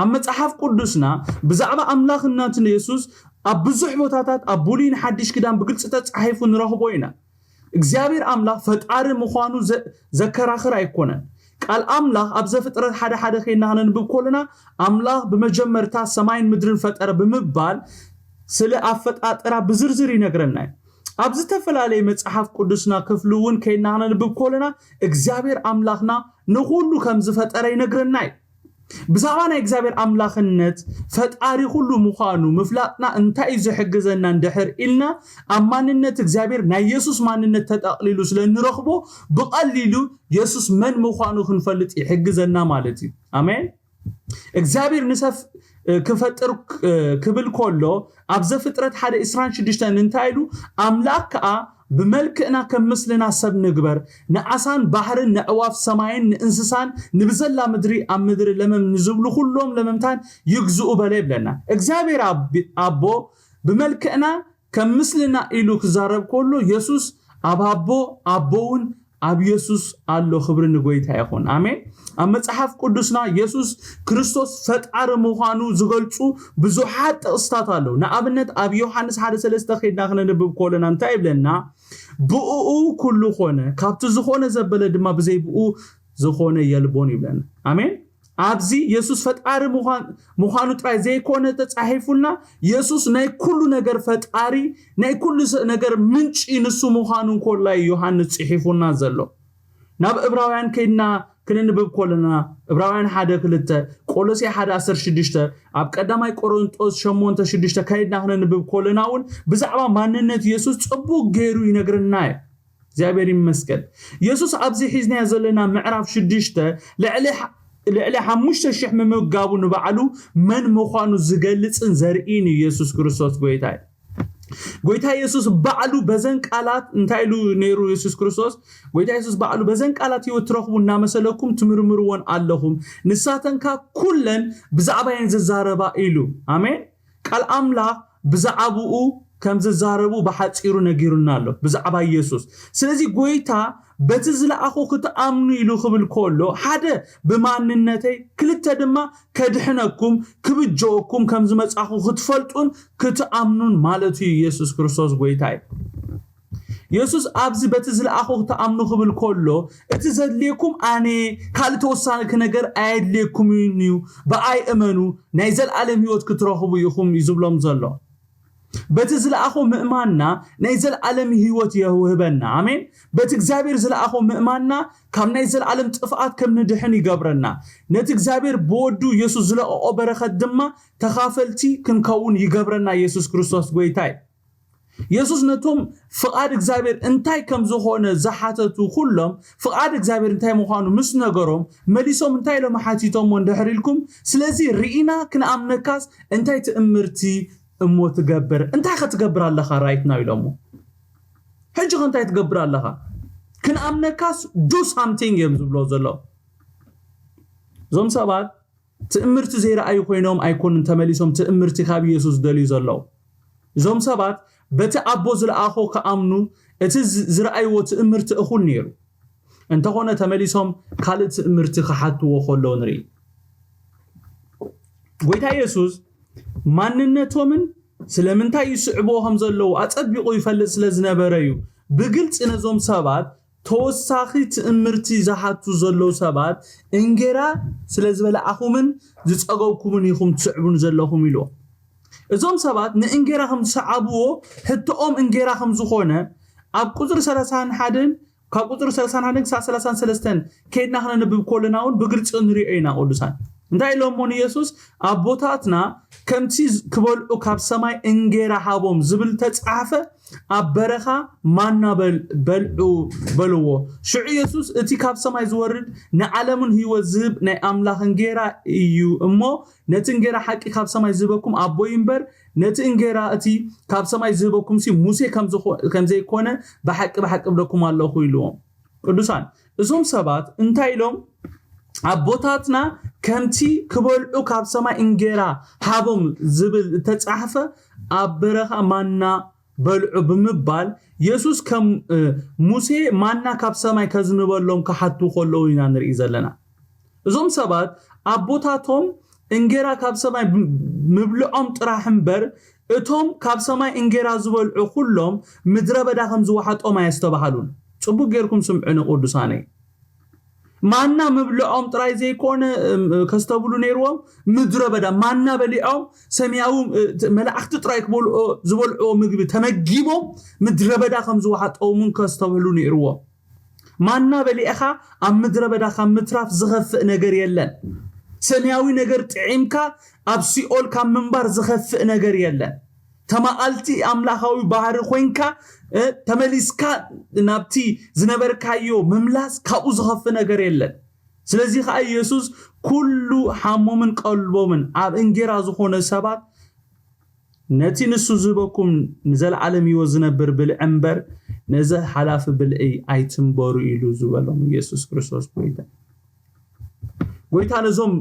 ኣብ መጽሓፍ ቅዱስና ብዛዕባ ኣምላኽነት ንየሱስ ኣብ ብዙሕ ቦታታት ኣብ ብሉይን ሓድሽ ኪዳን ብግልጺ ተጻሒፉ ንረኽቦ ኢና። እግዚኣብሔር ኣምላኽ ፈጣሪ ምዃኑ ዘ-፣ ዘከራኽር ኣይኮነን። ቃል ኣምላኽ ኣብ ዘፍጥረት ሓደ ሓደ ኬድና ክነንብብ ከለና፣ ኣምላኽ ብመጀመርታ ሰማይን ምድርን ፈጠረ ብምባል ስለ ኣፈጣጥራ ብዝርዝር ይነግረና እዩ። ኣብ ዝተፈላለየ መጽሓፍ ቅዱስና ክፍሊ እውን ኬድና ክነንብብ ከለና፣ እግዚኣብሔር ኣምላኽና ንኹሉ ከም ዝፈጠረ ይነግረና እዩ። ብዛዕባ ናይ እግዚኣብሔር ኣምላኽነት፣ ፈጣሪ ኩሉ ምዃኑ ምፍላጥና እንታይ እዩ ዝሕግዘና እንድሕር ኢልና፣ ኣብ ማንነት እግዚኣብሔር ናይ የሱስ ማንነት ተጠቕሊሉ ስለ እንረኽቦ፣ ብቐሊሉ የሱስ መን ምዃኑ ክንፈልጥ ይሕግዘና ማለት እዩ። ኣሜን። እግዚኣብሔር ንሰብ ክፈጥር ክብል ከሎ፣ ኣብ ዘፍጥረት ሓደ ዕስራን ሽዱሽተን እንታይ ኢሉ? ኣምላኽ ከኣ ብመልክዕና ከም ምስልና ሰብ ንግበር፣ ንዓሳን ባሕርን ንዕዋፍ ሰማይን ንእንስሳን ንብዘላ ምድሪ ኣብ ምድሪ ለመም ንዝብሉ ኩሎም ለመምታን ይግዝኡ በለ ይብለና። እግዚኣብሔር ኣቢ- ኣቦ ብመልክዕና ከም ምስልና ኢሉ ክዛረብ ከሎ፣ የሱስ ኣብ ኣቦ፣ ኣቦ እውን ኣብ የሱስ ኣሎ። ክብሪ ንጎይታ ይኹን። ኣሜን። ኣብ መጽሓፍ ቅዱስና የሱስ ክርስቶስ ፈጣሪ ምዃኑ ዝገልጹ ብዙሓት ጥቕስታት ኣለዉ። ንኣብነት ኣብ ዮሃንስ ሓደ ሰለስተ ኬድና ክነንብብ ከለና እንታይ ይብለና? ብእኡ ኩሉ ኾነ፣ ካብቲ ዝኾነ ዘበለ ድማ ብዘይ ብኡ ዝኾነ የልቦን ይብለና። ኣሜን። ኣብዚ የሱስ ፈጣሪ ምዃን- ምዃኑ ጥራይ ዘይኮነ ተጻሒፉልና፣ የሱስ ናይ ኩሉ ነገር ፈጣሪ፣ ናይ ኩሉ ሰ- ነገር ምንጪ ንሱ ምዃኑ እንኮላይ ዮሃንስ ጽሒፉና ዘሎ። ናብ እብራውያን ከይድና ክነንብብ ከለና፣ እብራውያን ሓደ ክልተ፣ ቆሎሴ ሓደ ዓሰርተ ሽዱሽተ፣ ኣብ ቀዳማይ ቆሮንጦስ ሸሞንተ ሽዱሽተ ከይድና ክነንብብ ከለና እውን ብዛዕባ ማንነት የሱስ ጽቡቕ ገይሩ ይነግረና እዩ። እግዚኣብሔር ይመስገን። የሱስ ኣብዚ ሒዝናዮ ዘለና ምዕራፍ ሽዱሽተ ልዕሊ ሓ- ልዕሊ ሓሙሽተ ሽሕ ምምጋቡ ንባዕሉ መን ምዃኑ ዝገልጽን ዘርእን እዩ። የሱስ ክርስቶስ ጎይታ እዩ። ጎይታ የሱስ ባዕሉ በዘን ቃላት እንታይ ኢሉ ነይሩ? የሱስ ክርስቶስ ጎይታ የሱስ ባዕሉ በዘን ቃላት ህይወት ትረኽቡ እናመሰለኩም ትምርምርዎን ኣለኹም፣ ንሳተንካ ኩለን ብዛዕባየን ዝዛረባ ኢሉ። ኣሜን። ቃል ኣምላኽ ብዛዕባኡ ከም ዝዛረቡ ብሓጺሩ ነጊሩና ኣሎ፣ ብዛዕባ ኢየሱስ። ስለዚ ጎይታ በቲ ዝለኣኹ ክትኣምኑ ኢሉ ክብል ከሎ፣ ሓደ ብማንነተይ፣ ክልተ ድማ ከድሕነኩም ክብጀወኩም ከም ዝመጻኹ ክትፈልጡን ክትኣምኑን ማለት እዩ። ኢየሱስ ክርስቶስ ጎይታ እዩ። የሱስ ኣብዚ በቲ ዝለኣኹ ክትኣምኑ ክብል ከሎ፣ እቲ ዘድልየኩም ኣነ፣ ካልእ ተወሳኺ ነገር ኣየድልየኩምን እዩ፣ ብኣይ እመኑ፣ ናይ ዘለኣለም ህይወት ክትረኽቡ ኢኹም እዩ ዝብሎም ዘሎ። በቲ ዝለኣኹ ምእማንና ናይ ዘለኣለም ህይወት ይህበና። ኣሜን። በቲ እግዚኣብሔር ዝለኣኹ ምእማንና ካብ ናይ ዘለኣለም ጥፍኣት ከም ንድሕን ይገብረና። ነቲ እግዚኣብሔር ብወዱ የሱስ ዝለቐቖ በረኸት ድማ ተኻፈልቲ ክንከውን ይገብረና። የሱስ ክርስቶስ ጎይታ እዩ። የሱስ ነቶም ፍቓድ እግዚኣብሔር እንታይ ከም ዝኾነ ዝሓተቱ ኩሎም፣ ፍቓድ እግዚኣብሔር እንታይ ምዃኑ ምስ ነገሮም፣ መሊሶም እንታይ ኢሎም ሓቲቶሞ እንድሕር ኢልኩም፣ ስለዚ ርኢና ክንኣምነካስ እንታይ ትእምርቲ እሞ ትገብር? እንታይ ከ ትገብር ኣለኻ right now ኢሎሞ። ሕጂ ከ እንታይ ትገብር ኣለኻ? ክንኣምነካስ do something እዮም ዝብሎ ዘለዉ። እዞም ሰባት ትእምርቲ ዘይረኣዩ ኮይኖም ኣይኮኑን ተመሊሶም ትእምርቲ ካብ ኢየሱስ ዝደልዩ ዘለዉ። እዞም ሰባት በቲ ኣቦ ዝለኣኾ ክኣምኑ እቲ ዝ- ዝረኣይዎ ትእምርቲ እኹል ነይሩ። እንተኾነ ተመሊሶም ካልእ ትእምርቲ ክሓትዎ ከለዉ ንርኢ። ጎይታ ኢየሱስ ማንነቶምን ስለምንታይ ይስዕብዎ ከም ዘለዉ ኣጸቢቑ ይፈልጥ ስለ ዝነበረ እዩ። ብግልጺ ነዞም ሰባት ተወሳኺ ትእምርቲ ዝሓቱ ዘለዉ ሰባት እንጌራ ስለ ዝበላዕኹምን ዝጸገብኩምን ኢኹም ትስዕቡን ዘለኹም ኢልዎ። እዞም ሰባት ንእንጌራ ከም ዝሰዓብዎ ሕቶኦም እንጌራ ከም ዝኾነ ኣብ ቁጽሪ ሰላሳን ሓደን ካብ ቁጽሪ ሰላሳን ሓደን ክሳብ ሰላሳን ሰለስተን ከይድና ክነንብብ ከለና እውን ብግልጺ ንሪኦ ኢና። ቅዱሳን እንታይ ኢሎሞ ንየሱስ? ኣቦታትና ከምቲ ክበልዑ ካብ ሰማይ እንጌራ ሃቦም ዝብል ተጻሕፈ ኣብ በረኻ ማና በል- በልዑ በልዎ። ሽዑ የሱስ እቲ ካብ ሰማይ ዝወርድ ንዓለምን ህይወት ዝህብ ናይ ኣምላኽ እንጌራ እዩ እሞ ነቲ እንጌራ ሓቂ ካብ ሰማይ ዝህበኩም ኣቦይ እምበር ነቲ እንጌራ እቲ ካብ ሰማይ ዝህበኩም ሲ ሙሴ ከም ዝኾ- ከም ዘይኮነ ብሓቂ ብሓቂ እብለኩም ኣለኹ ኢልዎም። ቅዱሳን እዞም ሰባት እንታይ ኢሎም? ኣቦታትና ከምቲ ክበልዑ ካብ ሰማይ እንጌራ ሃቦም ዝብል እተጻሕፈ ኣብ በረኻ ማና በልዑ ብምባል የሱስ ከም ሙሴ ማና ካብ ሰማይ ከዝንበሎም ክሓቱ ከለዉ ኢና ንርኢ ዘለና። እዞም ሰባት ኣቦታቶም እንጌራ ካብ ሰማይ ምብልዖም ጥራሕ እምበር እቶም ካብ ሰማይ እንጌራ ዝበልዑ ኩሎም ምድረ በዳ ከም ዝወሓጦም ኣየስተባሃሉን። ጽቡቅ ጌርኩም ስምዑ ንቅዱሳነይ። ማና ምብልዖም ጥራይ ዘይኮነ ከስተብሉ ነይርዎም። ምድረ በዳ ማና በሊዖም ሰማያዊ መላእክቲ ጥራይ ዝበልዕዎ ምግቢ ተመጊቦም ምድረ በዳ ከም ዝወሓጦምን ከስተብህሉ ነይርዎም። ማና በሊዕኻ ኣብ ምድረ በዳ ካብ ምትራፍ ዝኸፍእ ነገር የለን። ሰማያዊ ነገር ጥዒምካ ኣብ ሲኦል ካብ ምንባር ዝኸፍእ ነገር የለን። ተማኣልቲ ኣምላኻዊ ባህሪ ኮይንካ ተመሊስካ ናብቲ ዝነበርካዮ ምምላስ ካብኡ ዝኸፍእ ነገር የለን። ስለዚ ከዓ ኢየሱስ ኩሉ ሓሞምን ቀልቦምን ኣብ እንጌራ ዝኾነ ሰባት ነቲ ንሱ ዝህበኩም ንዘለዓለም ህይወት ዝነብር ብልዒ እምበር ነዚ ሓላፊ ብልዒ ኣይትንበሩ ኢሉ ዝበሎም ኢየሱስ ክርስቶስ ጎይታ። ጎይታ ነዞም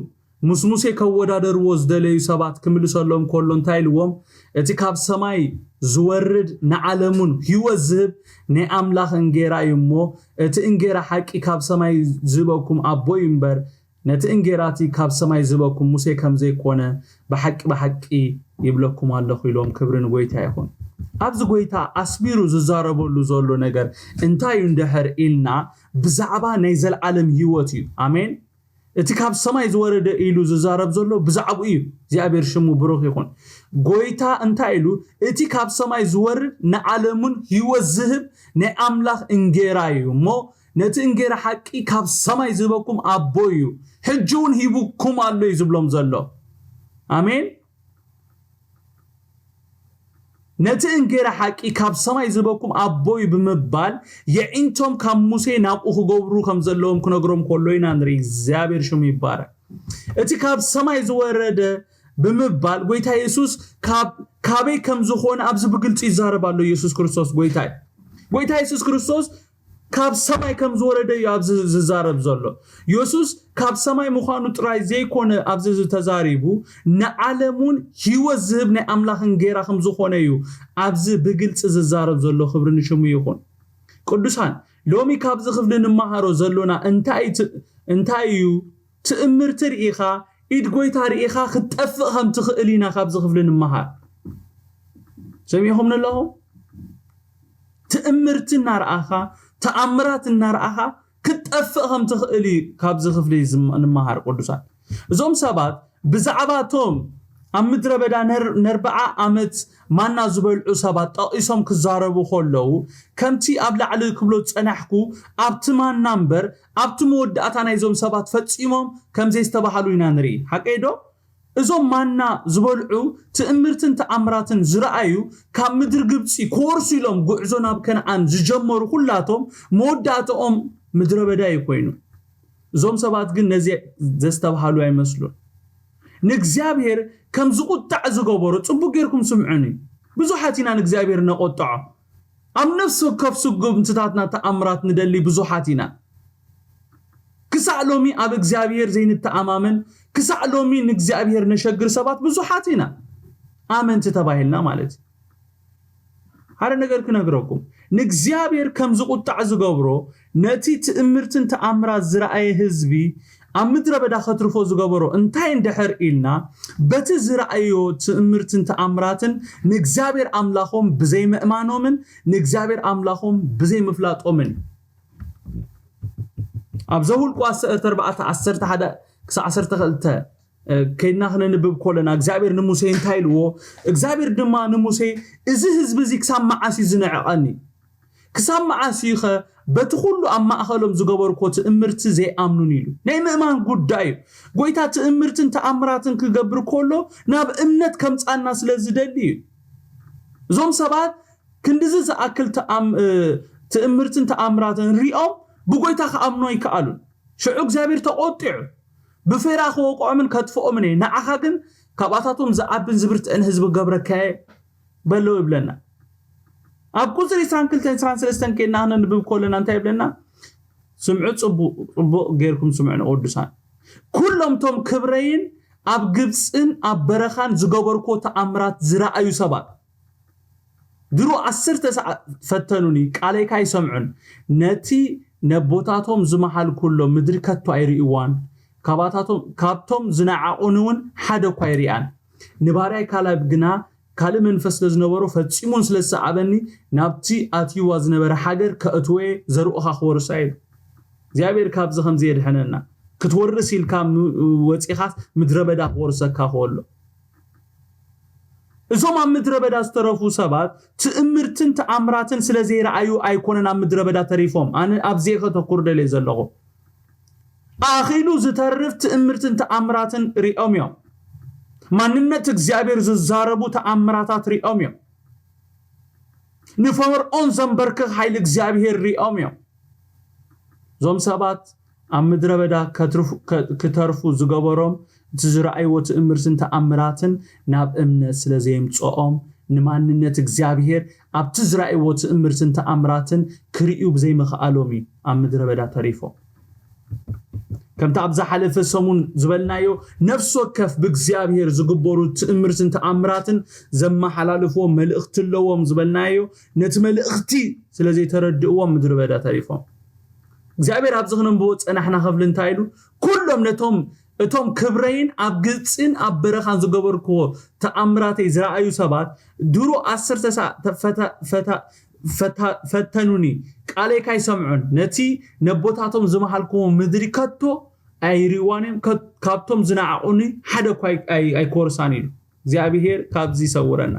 ምስ ሙሴ ከወዳደርዎ ዝደለዩ ሰባት ክምልሰሎም ከሎ እንታይ ኢልዎም? እቲ ካብ ሰማይ ዝወርድ ንዓለሙን ህይወት ዝህብ ናይ ኣምላኽ እንጌራ እዩ እሞ እቲ እንጌራ ሓቂ ካብ ሰማይ ዝህበኩም ኣቦ እዩ እምበር ነቲ እንጌራ እቲ ካብ ሰማይ ዝህበኩም ሙሴ ከም ዘይኮነ ብሓቂ ብሓቂ ይብለኩም ኣለኹ ኢሎም ክብሪ ንጎይታ ይኹን። ኣብዚ ጎይታ ኣስቢሩ ዝዛረበሉ ዘሎ ነገር እንታይ እዩ እንድሕር ኢልና ብዛዕባ ናይ ዘለዓለም ህይወት እዩ። ኣሜን። እቲ ካብ ሰማይ ዝወረደ ኢሉ ዝዛረብ ዘሎ ብዛዕባኡ እዩ። እግዚኣብሔር ሽሙ ብሩኽ ይኹን። ጎይታ እንታይ ኢሉ? እቲ ካብ ሰማይ ዝወርድ ንዓለሙን ህይወት ዝህብ ናይ ኣምላኽ እንጌራ እዩ እሞ ነቲ እንጌራ ሓቂ ካብ ሰማይ ዝህበኩም ኣቦ እዩ፣ ሕጂ እውን ሂቡኩም ኣሎ እዩ ዝብሎም ዘሎ። ኣሜን። ነቲ እንጌራ ሓቂ ካብ ሰማይ ዝህበኩም ኣቦ እዩ ብምባል የዒንቶም ካብ ሙሴ ናብኡ ክገብሩ ከም ዘለዎም ክነግሮም ከሎ ኢና ንርኢ። እግዚኣብሔር ሽሙ ይባረክ። እቲ ካብ ሰማይ ዝወረደ ብምባል ጎይታ የሱስ ካብ ካበይ ከም ዝኾነ ኣብዚ ብግልፂ ይዛረብ ኣሎ። ኢየሱስ ክርስቶስ ጎይታ እዩ። ጎይታ የሱስ ክርስቶስ ካብ ሰማይ ከም ዝወረደ እዩ ኣብዚ ዝዛረብ ዘሎ። የሱስ ካብ ሰማይ ምዃኑ ጥራይ ዘይኮነ ኣብዚ ዝተዛሪቡ ንዓለሙን ህይወት ዝህብ ናይ ኣምላኽ እንጌራ ከም ዝኾነ እዩ ኣብዚ ብግልፂ ዝዛረብ ዘሎ። ክብሪ ንሽሙ ይኹን። ቅዱሳን ሎሚ ካብዚ ክፍሊ ንመሃሮ ዘሎና እንታይ እዩ? ትእምርቲ ርኢኻ ኢድ ጎይታ ርኢኻ ክትጠፍእ ከም ትኽእል ኢና ካብዚ ክፍሊ ንመሃር። ሰሚዕኹም ኣለኹም? ትእምርቲ እናረኣኻ ተኣምራት እናረኣኻ ክትጠፍእ ከም ትኽእል እዩ ካብዚ ክፍሊ ንመሃር። ቅዱሳን እዞም ሰባት ብዛዕባቶም ኣብ ምድረ በዳ ነርብዓ ዓመት ማና ዝበልዑ ሰባት ጠቒሶም ክዛረቡ ከለዉ ከምቲ ኣብ ላዕሊ ክብሎ ዝጸናሕኩ ኣብቲ ማና እምበር ኣብቲ መወዳእታ ናይዞም ሰባት ፈጺሞም ከም ዘይስተባሃሉ ኢና ንርኢ። ሓቀይ ዶ? እዞም ማና ዝበልዑ ትእምርትን ተኣምራትን ዝረኣዩ ካብ ምድሪ ግብፂ ክወርሱ ኢሎም ጉዕዞ ናብ ከነዓን ዝጀመሩ ኩላቶም መወዳእተኦም ምድረ በዳ እዩ ኮይኑ። እዞም ሰባት ግን ነዚ ዘስተብሃሉ ኣይመስሉን። ንእግዚኣብሔር ከም ዝቁጣዕ ዝገበሮ ፅቡቅ ጌርኩም ስምዑኒ። ብዙሓት ኢና ንእግዚኣብሔር ነቆጥዖ። ኣብ ነፍሲ ወከፍ ስጉምትታትና ተኣምራት ንደሊ ብዙሓት ኢና። ክሳዕ ሎሚ ኣብ እግዚኣብሔር ዘይንተኣማመን ክሳዕ ሎሚ ንእግዚኣብሔር ነሸግር ሰባት ብዙሓት ኢና። ኣመንቲ ተባሂልና ማለት እዩ። ሓደ ነገር ክነግረኩም፣ ንእግዚኣብሔር ከም ዝቁጣዕ ዝገብሮ ነቲ ትእምርትን ተኣምራት ዝረኣየ ህዝቢ ኣብ ምድረ በዳ ከትርፎ ዝገበሮ እንታይ እንድሕር ኢልና፣ በቲ ዝረኣዮ ትእምርትን ተኣምራትን ንእግዚኣብሔር ኣምላኾም ብዘይምእማኖምን ንእግዚኣብሔር ኣምላኾም ብዘይምፍላጦምን እዩ። ኣብ ዘሁልቁ ዓሰርተ ኣርባዕተ ዓሰርተ ሓደ ክሳብ ዓሰርተ ክልተ ከይድና ክነንብብ ከለና እግዚኣብሔር ንሙሴ እንታይ ኢልዎ? እግዚኣብሔር ድማ ንሙሴ እዚ ህዝቢ እዚ ክሳብ መዓስ እዩ ዝንዕቐኒ? ክሳብ መዓስ እዩ ኸ በቲ ኩሉ ኣብ ማእኸሎም ዝገበርኮ ትእምርቲ ዘይኣምኑን ኢሉ። ናይ ምእማን ጉዳይ እዩ። ጎይታ ትእምርትን ተኣምራትን ክገብር ከሎ ናብ እምነት ከምፃና ስለ ዝደሊ እዩ። እዞም ሰባት ክንድዚ ዝኣክል ትእምርትን ተኣምራትን ሪኦም ብጎይታ ክኣምኑ ኣይከኣሉን። ሽዑ እግዚኣብሔር ተቆጢዑ ብፌራ ክወቅዖምን ከጥፍኦምን እየ፣ ንዓኻ ግን ካብኣታቶም ዝዓብን ዝብርትዕን ህዝቢ ገብረካየ በለው ይብለና። ኣብ ቁፅሪ ዕስራን ክልተን ዕስራን ሰለስተን ከይድና ክነንብብ ከለና እንታይ ይብለና? ስምዑ፣ ፅቡቅ ፅቡቅ ጌርኩም ስምዑ ንቅዱሳን። ኩሎም ቶም ክብረይን ኣብ ግብፅን ኣብ በረኻን ዝገበርኮ ተኣምራት ዝረኣዩ ሰባት ድሮ ዓሰርተ ሰዓት ፈተኑኒ፣ ቃለይ ካይሰምዑን ነቲ ነቦታቶም ዝመሓልኩሎም ምድሪ ከቶ ኣይርእይዋን፣ ካብቶም ዝነዓቑኒ እውን ሓደ እኳ ኣይርእያን። ንባርያይ ካላብ ግና ካልእ መንፈስ ስለ ዝነበሮ ፈጺሙን ስለ ዝሰዓበኒ ናብቲ ኣትይዋ ዝነበረ ሃገር ከእትወየ ዘርእኻ ክወርሳ ኢሉ። እግዚኣብሔር ካብዚ ከምዚ የድሕነና። ክትወርስ ኢልካ ወፂኻስ ምድረ በዳ ክወርሰካ ከሎ እዞም ኣብ ምድረ በዳ ዝተረፉ ሰባት ትእምርትን ተኣምራትን ስለ ዘይረኣዩ ኣይኮነን ኣብ ምድረ በዳ ተሪፎም። ኣነ ኣብዚ ከተኩር ደልየ ዘለኹ። ኣኺሉ ዝተርፍ ትእምርትን ተኣምራትን ሪኦም እዮም። ማንነት እግዚኣብሔር ዝዛረቡ ተኣምራታት ሪኦም እዮም። ንፈርዖን ዘንበርክኽ ሓይሊ እግዚኣብሔር ሪኦም እዮም። እዞም ሰባት ኣብ ምድረ በዳ ክትርፉ- ከ- ክተርፉ ዝገበሮም እቲ ዝረኣይዎ ትእምርትን ተኣምራትን ናብ እምነት ስለ ዘየምፅኦም ንማንነት እግዚኣብሔር ኣብቲ ዝረኣይዎ ትእምርትን ተኣምራትን ክርእዩ ብዘይምኽኣሎም እዩ ኣብ ምድረ በዳ ተሪፎም። ከምቲ ኣብ ዝሓለፈ ሰሙን ዝበልናዮ ነፍሲ ወከፍ ብእግዚኣብሔር ዝግበሩ ትእምርትን ተኣምራትን ዘመሓላልፍዎ መልእኽቲ ኣለዎም ዝበልናዮ ነቲ መልእኽቲ ስለ ዘይተረድእዎም ምድሪ በዳ ተሪፎም። እግዚኣብሔር ኣብዚ ክነንብቦ ዝጸናሕና ክፍሊ እንታይ ኢሉ? ኩሎም ነቶም እቶም ክብረይን ኣብ ግብፅን ኣብ በረኻን ዝገበርክዎ ተኣምራተይ ዝረኣዩ ሰባት ድሮ ዓሰርተ ሰዓ ፈተኑኒ፣ ቃለይ ካይሰምዑን ነቲ ነቦታቶም ዝመሃልክዎ ምድሪ ከቶ ኣይሪእዋን እዮም፣ ከ- ካብቶም ዝነዓቑኒ ሓደ እኳ ኣይ- ኣይ- ኣይኮርሳን ኢሉ። እግዚኣብሔር ካብዚ ይሰውረና።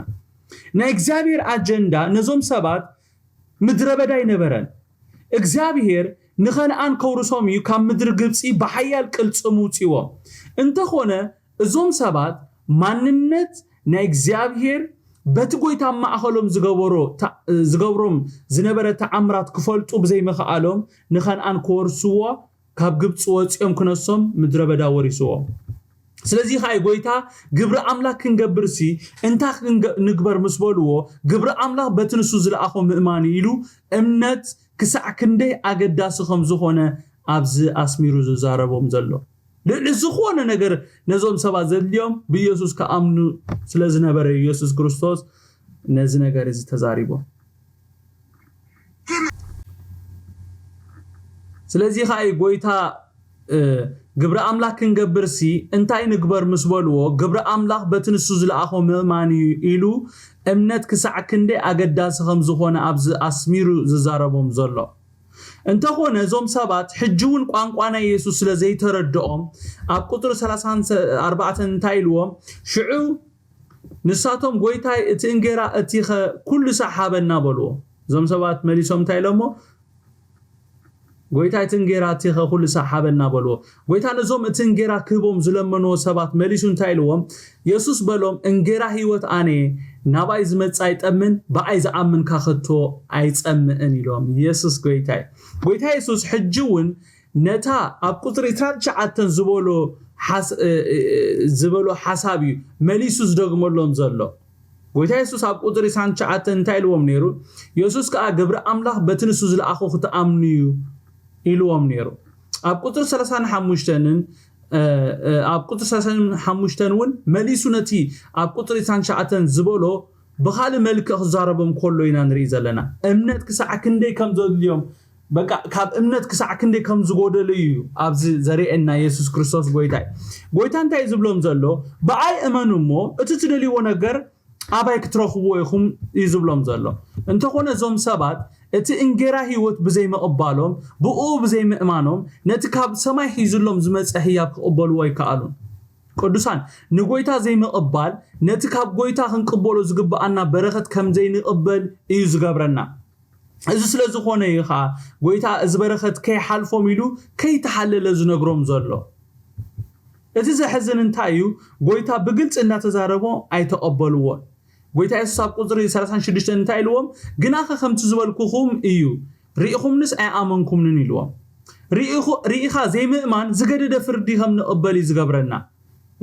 ናይ እግዚኣብሔር ኣጀንዳ ነዞም ሰባት ምድረ በዳ ኣይነበረን። እግዚኣብሔር ንኸነኣን ከውርሶም እዩ ካብ ምድሪ ግብፂ ብሓያል ቅልፅም ውፅዎም። እንተኾነ እዞም ሰባት ማንነት ናይ እግዚኣብሔር በቲ ጎይታ ኣብ ማእኸሎም ዝገበሮ ታ- ዝገብሮም ዝነበረ ተኣምራት ክፈልጡ ብዘይምኽኣሎም ንኸነኣን ክወርስዎ ካብ ግብፂ ወፂኦም ክነሶም ምድረ በዳ ወሪስዎም። ስለዚ ከዓ ጎይታ ግብሪ ኣምላክ ክንገብር ሲ እንታይ ክንገ- ንግበር ምስ በልዎ ግብሪ ኣምላክ በቲ ንሱ ዝለኣኾ ምእማን ኢሉ እምነት ክሳዕ ክንደይ ኣገዳሲ ከም ዝኾነ ኣብዚ ኣስሚሩ ዝዛረቦም ዘሎ። ልዕሊ ዝኾነ ነገር ነዞም ሰባት ዘድልዮም ብኢየሱስ ክኣምኑ ስለ ዝነበረ ኢየሱስ ክርስቶስ ነዚ ነገር እዚ ተዛሪቦም። ስለዚ ከዓ እዩ ጎይታ ግብሪ ኣምላክ ክንገብር ሲ እንታይ ንግበር ምስ በልዎ ግብሪ ኣምላክ በቲ ንሱ ዝለኣኾ ምእማን እዩ ኢሉ እምነት ክሳዕ ክንደይ ኣገዳሲ ከም ዝኾነ ኣብዚ ኣስሚሩ ዝዛረቦም ዘሎ። እንተኾነ እዞም ሰባት ሕጂ እውን ቋንቋ ናይ የሱስ ስለ ዘይተረድኦም ኣብ ቁፅሪ ሰላሳን ኣርባዕተን እንታይ ኢልዎም? ሽዑ ንሳቶም ጎይታይ እቲ እንጌራ እቲኸ ኩሉ ሳዕ ሃበና በልዎ። እዞም ሰባት መሊሶም እንታይ ኢሎሞ? ጎይታ እቲ እንጌራ እቲኸ ኩሉ ሳዕ ሃበና በልዎ። ጎይታ ነዞም እቲ እንጌራ ክህቦም ዝለመንዎ ሰባት መሊሱ እንታይ ኢልዎም? የሱስ በሎም እንጌራ ህይወት ኣነ እየ፣ ናባይ ዝመጽእ ኣይጠምን፣ ብኣይ ዝኣምን ካኸቶ ኣይጸምእን ኢሎም። የሱስ ጎይታ እዩ። ጎይታ የሱስ ሕጂ እውን ነታ ኣብ ቁፅሪ ዕስራን ትሽዓተን ዝበሎ ሓስ- እ- እ- ዝበሎ ሓሳብ እዩ መሊሱ ዝደግመሎም ዘሎ። ጎይታ የሱስ ኣብ ቁፅሪ ዕስራን ትሽዓተን እንታይ ኢልዎም ነይሩ? የሱስ ከዓ ግብሪ ኣምላኽ በቲ ንሱ ዝለኣኾ ክትኣምኑ እዩ ኢልዎም ነይሩ። ኣብ ቁፅሪ ሰላሳን ሓሙሽተንን እ- እ- ኣብ ቁፅሪ ሰላሳን ሓሙሽተን እውን መሊሱ ነቲ ኣብ ቁፅሪ ዕስራን ትሽዓተን ዝበሎ ብኻልእ መልክዕ ክዛረቦም ከሎ ኢና ንርኢ ዘለና። እምነት ክሳዕ ክንደይ ከም ዘድልዮም በቃ ካብ እምነት ክሳዕ ክንደይ ከም ዝጎደሉ እዩ ኣብዚ ዘርእየና የሱስ ክርስቶስ ጎይታ እዩ። ጎይታ እንታይ እዩ ዝብሎም ዘሎ? ብኣይ እመኑ እሞ እቲ ትደልይዎ ነገር ኣባይ ክትረኽብዎ ኢኹም እዩ ዝብሎም ዘሎ። እንተኾነ እዞም ሰባት እቲ እንጌራ ህይወት ብዘይምቕባሎም ብኡ ብዘይምእማኖም ነቲ ካብ ሰማይ ሒዙሎም ዝመፀ ህያብ ክቕበልዎ ኣይከኣሉን። ቅዱሳን ንጎይታ ዘይምቕባል ነቲ ካብ ጎይታ ክንቅበሎ ዝግብኣና በረኸት ከም ዘይንቕበል እዩ ዝገብረና። እዚ ስለ ዝኾነ እዩ ኸዓ ጎይታ እዚ በረኸት ከይሓልፎም ኢሉ ከይተሓለለ ዝነግሮም ዘሎ። እቲ ዘሕዝን እንታይ እዩ? ጎይታ ብግልፂ እናተዛረቦ ኣይተቐበልዎን። ጎይታ የሱስ ኣብ ቁፅሪ ሰላሳን ሽዱሽተን እንታይ ኢልዎም? ግናኸ ከምቲ ዝበልኩኹም እዩ፣ ርኢኹምንስ ኣይኣመንኩምንን ኢልዎም። ርኢኻ ዘይምእማን ዝገደደ ፍርዲ ከም ንቕበል እዩ ዝገብረና።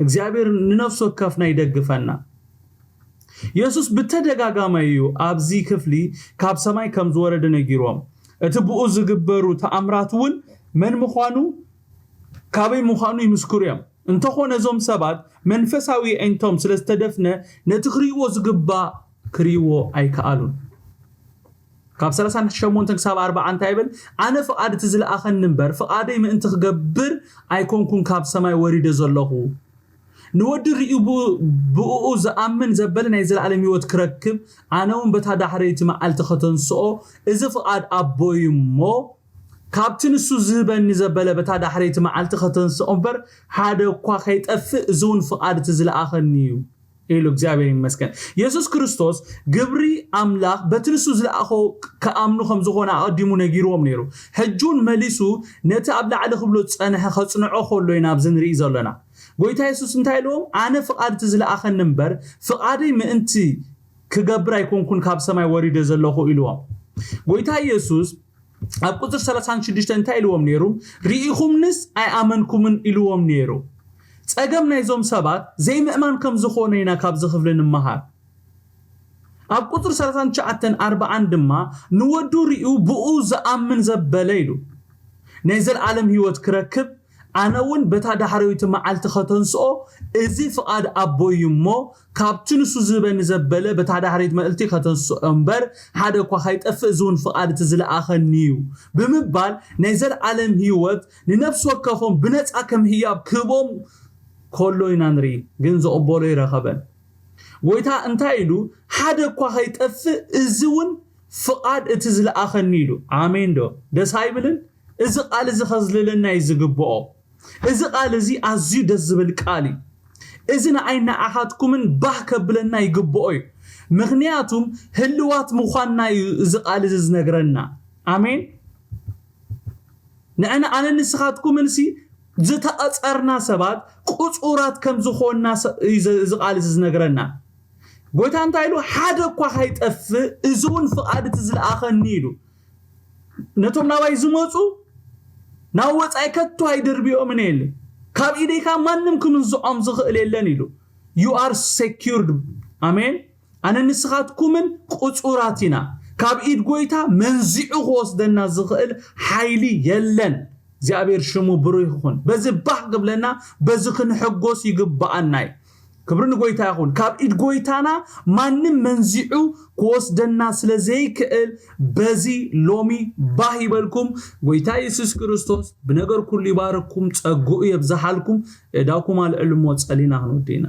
እግዚኣብሔር ንነፍሲ ወከፍና ይደግፈና። የሱስ ብተደጋጋማይ እዩ ኣብዚ ክፍሊ ካብ ሰማይ ከም ዝወረደ ነጊርዎም። እቲ ብኡ ዝግበሩ ተኣምራት እውን መን ምዃኑ ካበይ ምዃኑ ይምስክሩ እዮም። እንተኾነ እዞም ሰባት መንፈሳዊ ኣዒንቶም ስለ ዝተደፍነ ነቲ ክርእይዎ ዝግባእ ክርእይዎ ኣይከኣሉን። ካብ ሰላሳን ሸሞንተን ክሳብ ኣርባዓ እንታይ ይብል? ኣነ ፍቓድ እቲ ዝለኣኸኒ እምበር ፍቓደይ ምእንቲ ክገብር ኣይኮንኩን ካብ ሰማይ ወሪደ ዘለኹ። ንወዲ ርእዩ ብኡ ዝኣምን ዘበለ ናይ ዘለኣለም ህይወት ክረክብ ኣነ እውን በታ ዳሕረይቲ መዓልቲ ከተንስኦ እዚ ፍቓድ ኣቦይ እሞ ካብቲ ንሱ ዝህበኒ ዘበለ በታ ዳሕረይቲ መዓልቲ ከተንስኦ እምበር ሓደ እኳ ከይጠፍእ እዚ እውን ፍቓድ እቲ ዝለኣኸኒ እዩ ኢሉ እግዚኣብሔር ይመስገን። የሱስ ክርስቶስ ግብሪ ኣምላኽ በቲ ንሱ ዝለኣኾ ክኣምኑ ከም ዝኾነ ኣቐዲሙ ነጊርዎም ነይሩ። ሕጂ እውን መሊሱ ነቲ ኣብ ላዕሊ ክብሎ ዝጸንሐ ከጽንዖ ከሎ ኢና ኣብዚ ንርኢ ዘለና። ጎይታ የሱስ እንታይ ኢልዎም? ኣነ ፍቓድ እቲ ዝለኣኸኒ እምበር ፍቓደይ ምእንቲ ክገብር ኣይኮንኩን ካብ ሰማይ ወሪደ ዘለኹ ኢልዎም። ጎይታ የሱስ ኣብ ቁፅር ሰላሳን ሽዱሽተን እንታይ ኢልዎም ነይሩ? ርኢኹምንስ ኣይኣመንኩምን ኢልዎም ነይሩ። ጸገም ናይዞም ሰባት ዘይምእማን ከም ዝኾነ ኢና ካብዚ ክፍሊ ንምሃር። ኣብ ቁፅሪ ሰላሳን ትሽዓተን ኣርባዓን ድማ ንወዱ ርዩ ብኡ ዝኣምን ዘበለ ኢሉ ናይ ዘለዓለም ህይወት ክረክብ ኣነ እውን በታ ዳሕረይቲ መዓልቲ ከተንስኦ እዚ ፍቓድ ኣቦይ እዩ እሞ ካብቲ ንሱ ዝህበኒ ዘበለ በታ ዳሕረይቲ መዓልቲ ከተንስኦ እምበር ሓደ እኳ ከይጠፍእ እዚ እውን ፍቓድ እቲ ዝለኣኸኒ እዩ ብምባል ናይ ዘለዓለም ህይወት ንነፍሲ ወከፎም ብነፃ ከም ህያብ ክህቦም ከሎ ኢና ንርኢ። ግን ዘቕበሎ ይረኸበን። ጎይታ እንታይ ኢሉ? ሓደ እኳ ከይጠፍእ እዚ እውን ፍቓድ እቲ ዝለኣኸኒ ኢሉ። ኣሜን ዶ? ደስ ኣይብልን? እዚ ቃል እዚ ከዝልልና እዩ ዝግብኦ። እዚ ቃል እዚ ኣዝዩ ደስ ዝብል ቃል እዩ። እዚ ንኣይ ንዓኻትኩምን ባህ ከብለና ይግብኦ እዩ። ምኽንያቱም ህልዋት ምዃንና እዩ እዚ ቃል እዚ ዝነግረና። ኣሜን። ንዕና ኣነ ንስኻትኩምን ሲ ዝተቐጸርና ሰባት ቁጹራት ከም ዝኾንና ሰ- እዩ ዘ- እዚ ቃል እዚ ዝነግረና። ጎይታ እንታይ ኢሉ? ሓደ እኳ ካይጠፍእ እዚ እውን ፍቓድ እቲ ዝለኣኸኒ ኢሉ። ነቶም ናባይ ዝመፁ ናብ ወፃኢ ከቶ ኣይድርብዮምን የለ ካብ ኢደይካ ማንም ክምንዝዖም ዝኽእል የለን ኢሉ። You are secured። ኣሜን። ኣነ ንስኻትኩምን ቁፁራት ኢና። ካብ ኢድ ጎይታ መንዚዑ ክወስደና ዝኽእል ሓይሊ የለን። እግዚኣብሔር ሽሙ ብሩህ ይኹን። በዚ ባህ ክብለና በዚ ክንሕጎስ ይግብኣና እዩ። ክብሪ ንጎይታ ይኹን። ካብ ኢድ ጎይታና ማንም መንዚዑ ክወስደና ስለ ዘይክእል በዚ ሎሚ ባህ ይበልኩም። ጎይታ የሱስ ክርስቶስ ብነገር ኩሉ ይባርኩም፣ ጸግኡ የብዝሓልኩም። እዳኩም ኣልዕልሞ ጸሊና ክንወድእና